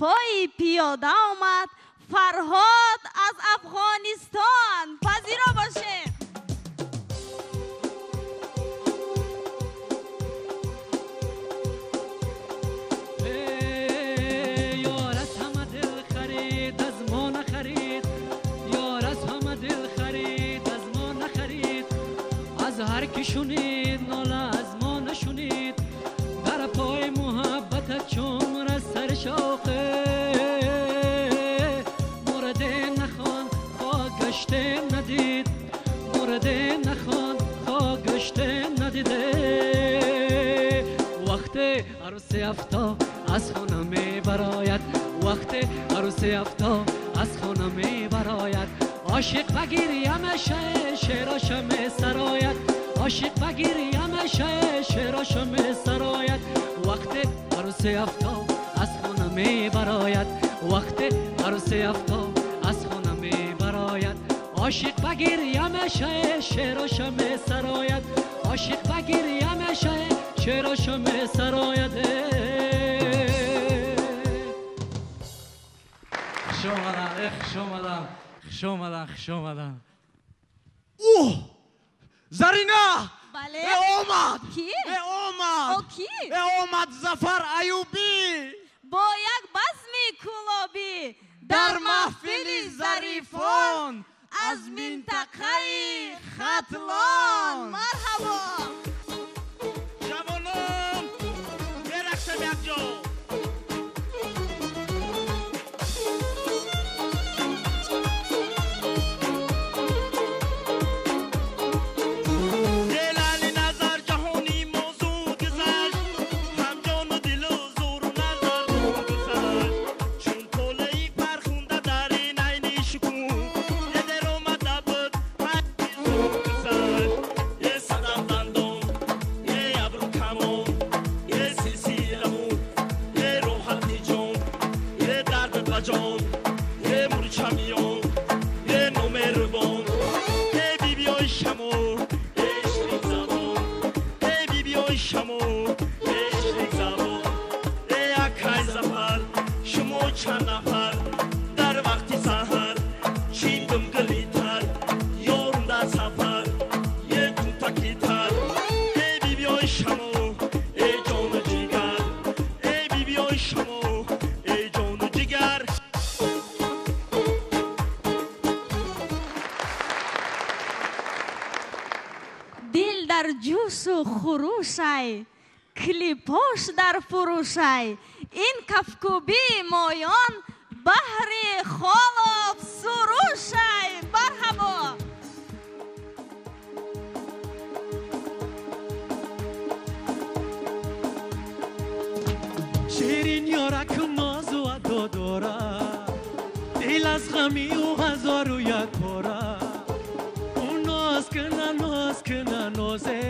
Speaker 23: пои пиёда омад Фарҳод аз Афғонистон. Пазиро бошем.
Speaker 16: Ёр аз ҳама дил харид, аз мо нахарид. Ёр аз ҳама дил харид, аз мо нахарид. Аз ҳар ки шунид нола аз мо нашунид. Дар пои муҳаббатат чун аз сар шоқе мурде нахон хок гаште надид. Мурде нахон хок гаште надиде. Вақте арӯси афтоб аз хона мебарояд, вақте арӯси афтоб аз хона мебарояд, ошиқ ба гиря мешавад, шероша месарояд. Ошиқ ба гиря мешавад, шероша месарояд. Вақте арӯси афтоб аз хона мебарояд, вақте арӯси афтоб аз хона мебарояд, ошиқ ба гиря мешавад, шероша месарояд. Ошиқ ба гиря мешавад, шероша месарояд.
Speaker 11: Хуш омадан, хуш омадан, хуш омадан, хуш омадан.
Speaker 15: Оҳ! Зарина!
Speaker 23: Бале?
Speaker 15: Э омад!
Speaker 23: Ки?
Speaker 15: Э омад!
Speaker 23: О ки?
Speaker 15: Э омад Зафар Аюбӣ!
Speaker 23: Бо як базми кӯлобӣ
Speaker 15: дар маҳфили зарифон аз минтақаи Хатлон.
Speaker 23: Марҳабо!
Speaker 15: Ҷавонон, мерақсем якҷо.
Speaker 23: Хурӯшай, клипош дар фурӯшай, ин кафкӯбии моён баҳри холоб сурӯшай. Барҳабо!
Speaker 6: Ширин ёракум нозу адо дорад, дил аз ғами ӯ ҳазору як пора. Ӯ ноз кина, ноз кина, нозе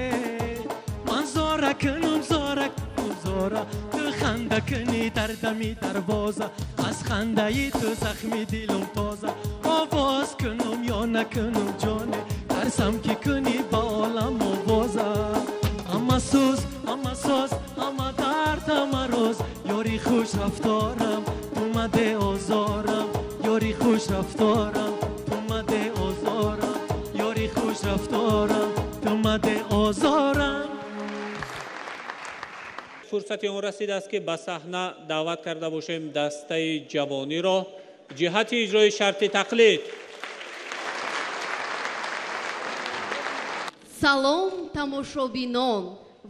Speaker 6: зора кунум, зора кунум, зора. Ту ханда кунӣ дар дами дарвоза, аз хандаи ту захми дилум тоза. Овоз кунум ё накунум ҷоне, тарсам ки кунӣ ба олам овоза. Ҳама сӯз, ҳама соз, ҳама дард, ҳама рӯз, ёри хуш рафторам, ту маде озорам. Ёри хуш рафторам, ту маде озорам. Ёри хуш рафторам, ту маде озорам.
Speaker 1: Фурсати он расидааст ки ба саҳна даъват карда бошем дастаи ҷавониро ҷиҳати иҷрои шарти тақлид.
Speaker 4: Салом тамошобинон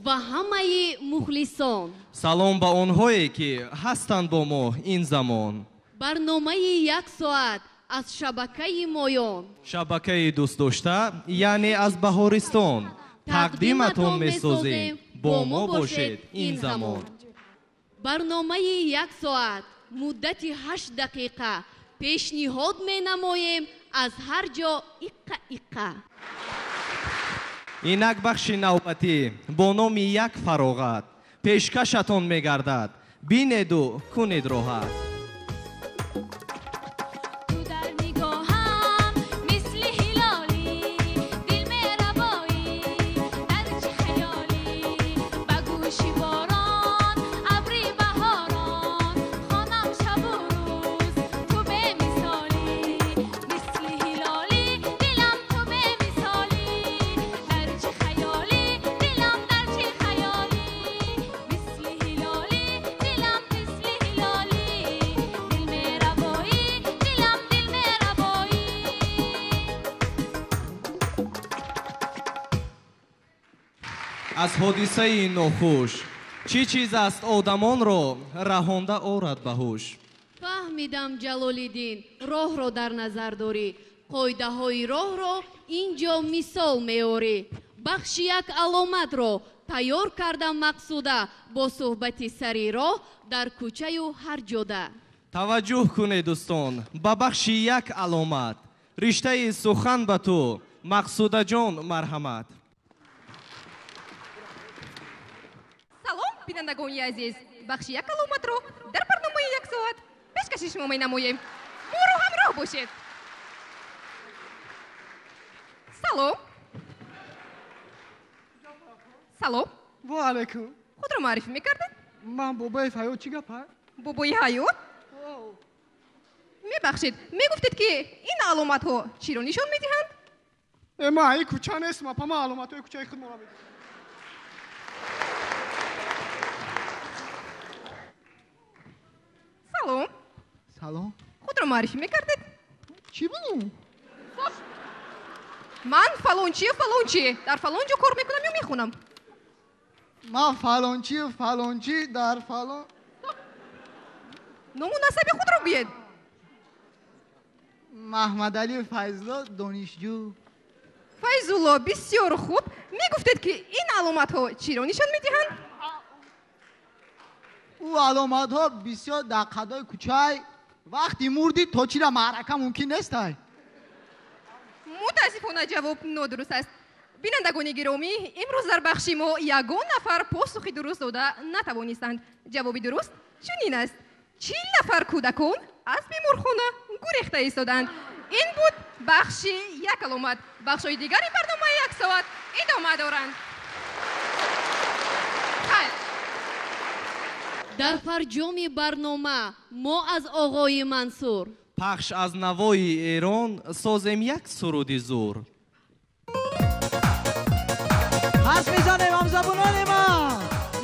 Speaker 4: ва ҳамаи мухлисон.
Speaker 22: Салом ба онҳое ки ҳастанд бо мо ин замон.
Speaker 4: Барномаи як соат аз шабакаи моён,
Speaker 22: шабакаи дӯстдошта, яъне аз Баҳористон тақдиматон месозем. Бо мо бошед ин замон.
Speaker 4: Барномаи як соат муддати 8 дақиқа пешниҳод менамоем аз ҳар ҷо иққа иққа.
Speaker 22: Инак бахши навбатӣ бо номи як фароғат пешкашатон мегардад. Бинеду кунед роҳат. Аз ҳодисаи нохуш. Чӣ чиз аст одамонро раҳонда орад ба ҳуш?
Speaker 4: Фаҳмидам, Ҷалолиддин, роҳро дар назар дорӣ. Қоидаҳои роҳро ин ҷо мисол меорӣ. Бахши як аломатро тайёр кардам Мақсуда бо суҳбати сари роҳ дар кӯчаю ҳар ҷода.
Speaker 22: Таваҷҷӯҳ кунед, дӯстон, ба бахши як аломат. Риштаи сухан ба ту, Мақсудаҷон, марҳамат.
Speaker 7: Салом, бинандагони азиз. Бахши як аломатро дар барномаи як соат пешкаши шумо менамоем. Моро ҳамроҳ бошед. Салом. Салом.
Speaker 10: Ва алайкум.
Speaker 7: Худро муаррифӣ мекардед?
Speaker 10: Ман бобои Ҳаёт. Чӣ гап?
Speaker 7: Бобои Ҳаёт? Мебахшед, мегуфтед, ки ин аломатҳо чиро нишон медиҳанд?
Speaker 10: Э, ман ин кӯча нестам, апа, ман аломатҳои кӯчаи худмонро медиҳам.
Speaker 7: Салом.
Speaker 12: Салом.
Speaker 7: Худро муаррифӣ мекардед?
Speaker 12: Чӣ будум?
Speaker 7: Ман фалончию фалончи, дар фалон ҷо кор мекунам ё мехонам.
Speaker 12: Ман фалончию фалончи дар фалон.
Speaker 7: Ному насаби худро гӯед.
Speaker 12: Маҳмадалию Файзулло, донишҷӯ.
Speaker 7: Файзулло, бисёр хуб. Мегуфтед, ки ин аломатҳо чиро нишон медиҳанд?
Speaker 12: Ӯ аломатҳо бисёр дар қадои кӯчай. Вақти мурдӣ то чира маърака мумкин нестай.
Speaker 7: Мутаассифона, ҷавоб нодуруст аст. Бинандагони гиромӣ, имрӯз дар бахши мо ягон нафар посухи дуруст дода натавонистанд. Ҷавоби дуруст чунин аст: 40 нафар кӯдакон аз беморхона гурехта истоданд. Ин буд бахши як аломат. Бахшҳои дигари барномаи як соат идома доранд. Хайр.
Speaker 4: Дар фарҷоми барнома мо аз оғои Мансур
Speaker 22: пахш аз навои Эрон созем як суруди зур.
Speaker 16: Ҳарф мезанем, ҳамзабонони ма.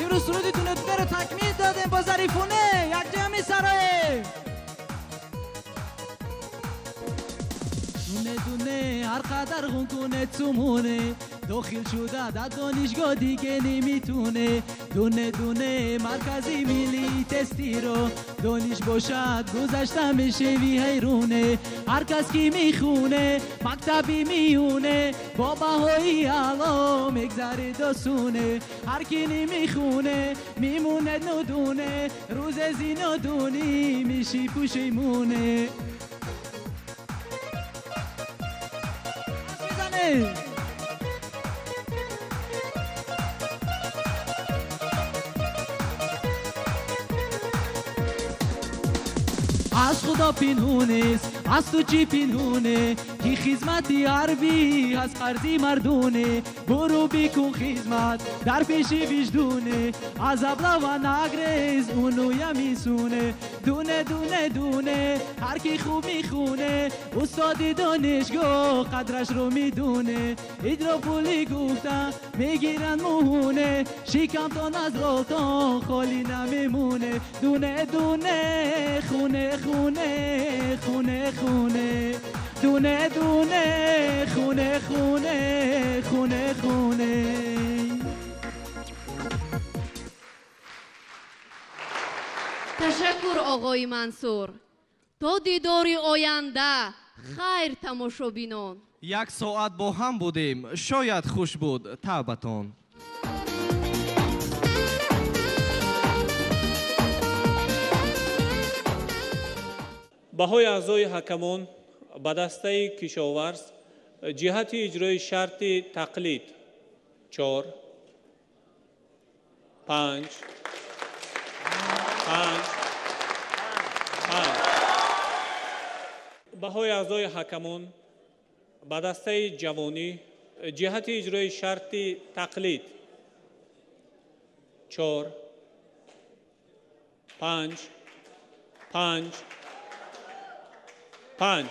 Speaker 16: Имрӯз суруди дуне дуне такмил додем бо зарифоне, якҷоя месароем. Дуне дуне ҳар қадар ғун кунед сумоне, дохил шуда дар донишгоҳ диге немитоне. Дуне дуне маркази миллии тестиро дониш бошад гузашта мешеви ҳайроне. Ҳар кас ки мехоне мактаби миёне, бо баҳои аъло мегзарид осоне. Ҳар ки намехоне мемонад нодоне, рӯзе зинодонӣ меши пушаймоне. Мезанем. Аз худо пинҳонест, аз ту чӣ пинҳоне, ки хизмати ҳарбӣ аз қарзи мардоне. Буру бикун хизмат дар пеши виҷдоне, аз аблава нагрез унуя мисоне. Дуне дуне дуне ҳар ки хуб мехоне, устоди донишгоҳ қадрашро медоне. Идро пули гуфта мегиранд моҳоне, шикамтон аз ролтон холӣ намемоне. Дуне дуне хоне хоне хоне хоне, дуне дуне хоне хоне хоне хоне.
Speaker 4: Ташаккур, оғои Мансур. То дидори оянда, хайр, тамошобинон.
Speaker 22: Як соат бо ҳам будем, шояд хуш буд таъбатон.
Speaker 1: Баҳои аъзои ҳакамон ба дастаи кишоварз ҷиҳати иҷрои шарти тақлид 4, 5, 5, 5. Баҳои аъзои ҳакамон ба дастаи ҷавонӣ ҷиҳати иҷрои шарти тақлид 4, 5, 5, 5.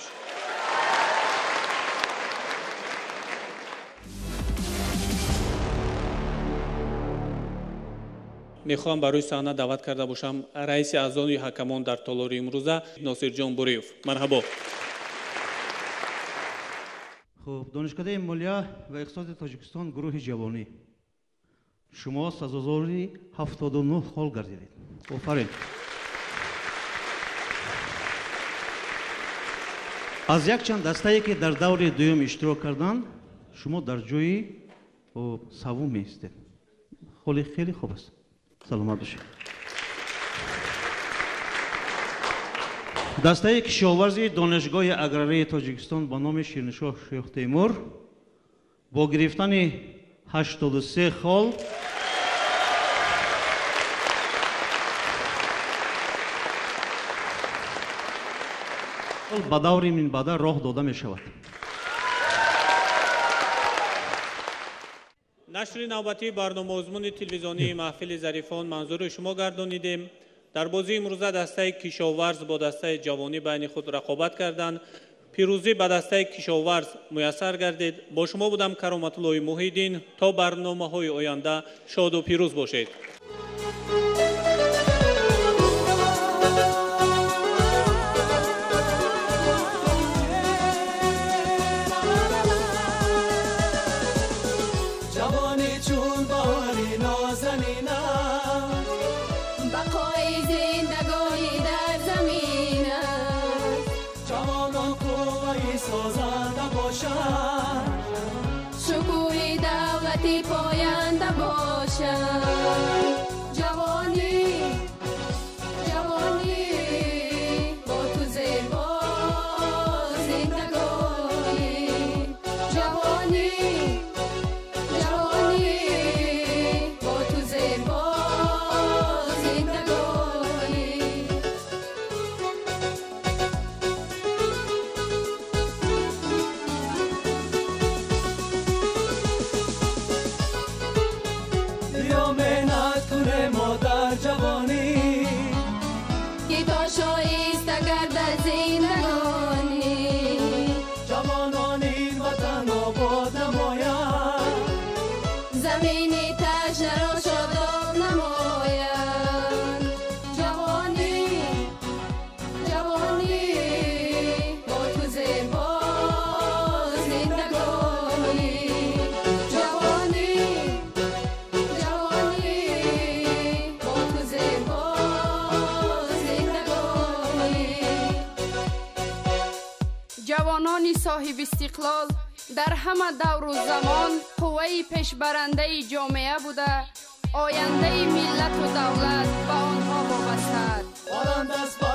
Speaker 1: Мехоҳам ба рӯи саҳна даъват карда бошам раиси аъзои ҳакамон дар толори имрӯза Носирҷон Буриев. Марҳабо.
Speaker 14: Хуб, Донишкадаи молия ва иқтисоди Тоҷикистон, гурӯҳи ҷавонӣ.
Speaker 3: Шумо сазовори 79 хол гардидед. Офарин. Аз якчанд дастае ки дар даври дуюм иштирок карданд, шумо дар ҷои севум меистед. Холи хеле хуб аст. Саломат бошед. Дастаи кишоварзии Донишгоҳи аграрии Тоҷикистон ба номи Шириншоҳ Шоҳтемур бо гирифтани 83 хол ба даври минбаъда роҳ дода мешавад.
Speaker 1: Нашри навбатии барномаозмуни телевизионии маҳфили зарифон манзури шумо гардонидем. Дар бозии имрӯза дастаи кишоварз бо дастаи ҷавонӣ байни худ рақобат карданд. Пирӯзӣ ба дастаи кишоварз муяссар гардид. Бо шумо будам Кароматуллои Муҳиддин. То барномаҳои оянда шоду пирӯз бошед.
Speaker 6: Ҷавонӣ чун баҳори нозанинам,
Speaker 8: бақои зиндагонӣ дар замин аст.
Speaker 6: Ҷавонон қувваи созанда бошанд,
Speaker 8: шукӯҳи давлати поянда бошанд. Ҷавонӣ, ҷавонӣ, бо ту зебо зиндагонӣ. Ҷавонӣ, ҷавонӣ, бо ту зебо зиндагонӣ.
Speaker 6: Биё меҳнат кунем мо дар ҷавонӣ,
Speaker 8: ки то шоиста гардад зиндагонӣ.
Speaker 6: Ҷавонон ин ватан обод намоянд,
Speaker 8: замини ташнаро шодоб намоянд. Ҷавонӣ, ҷавонӣ, бо ту зебо зиндагонӣ. Ҷавонӣ, ҷавонӣ, бо ту зебо зиндагонӣ.
Speaker 14: Ҷавонони соҳибистиқлол дар ҳама давру замон қувваи пешбарандаи ҷомеа буда, ояндаи миллату давлат ба онҳо вобаста аст.
Speaker 6: Баланд аст.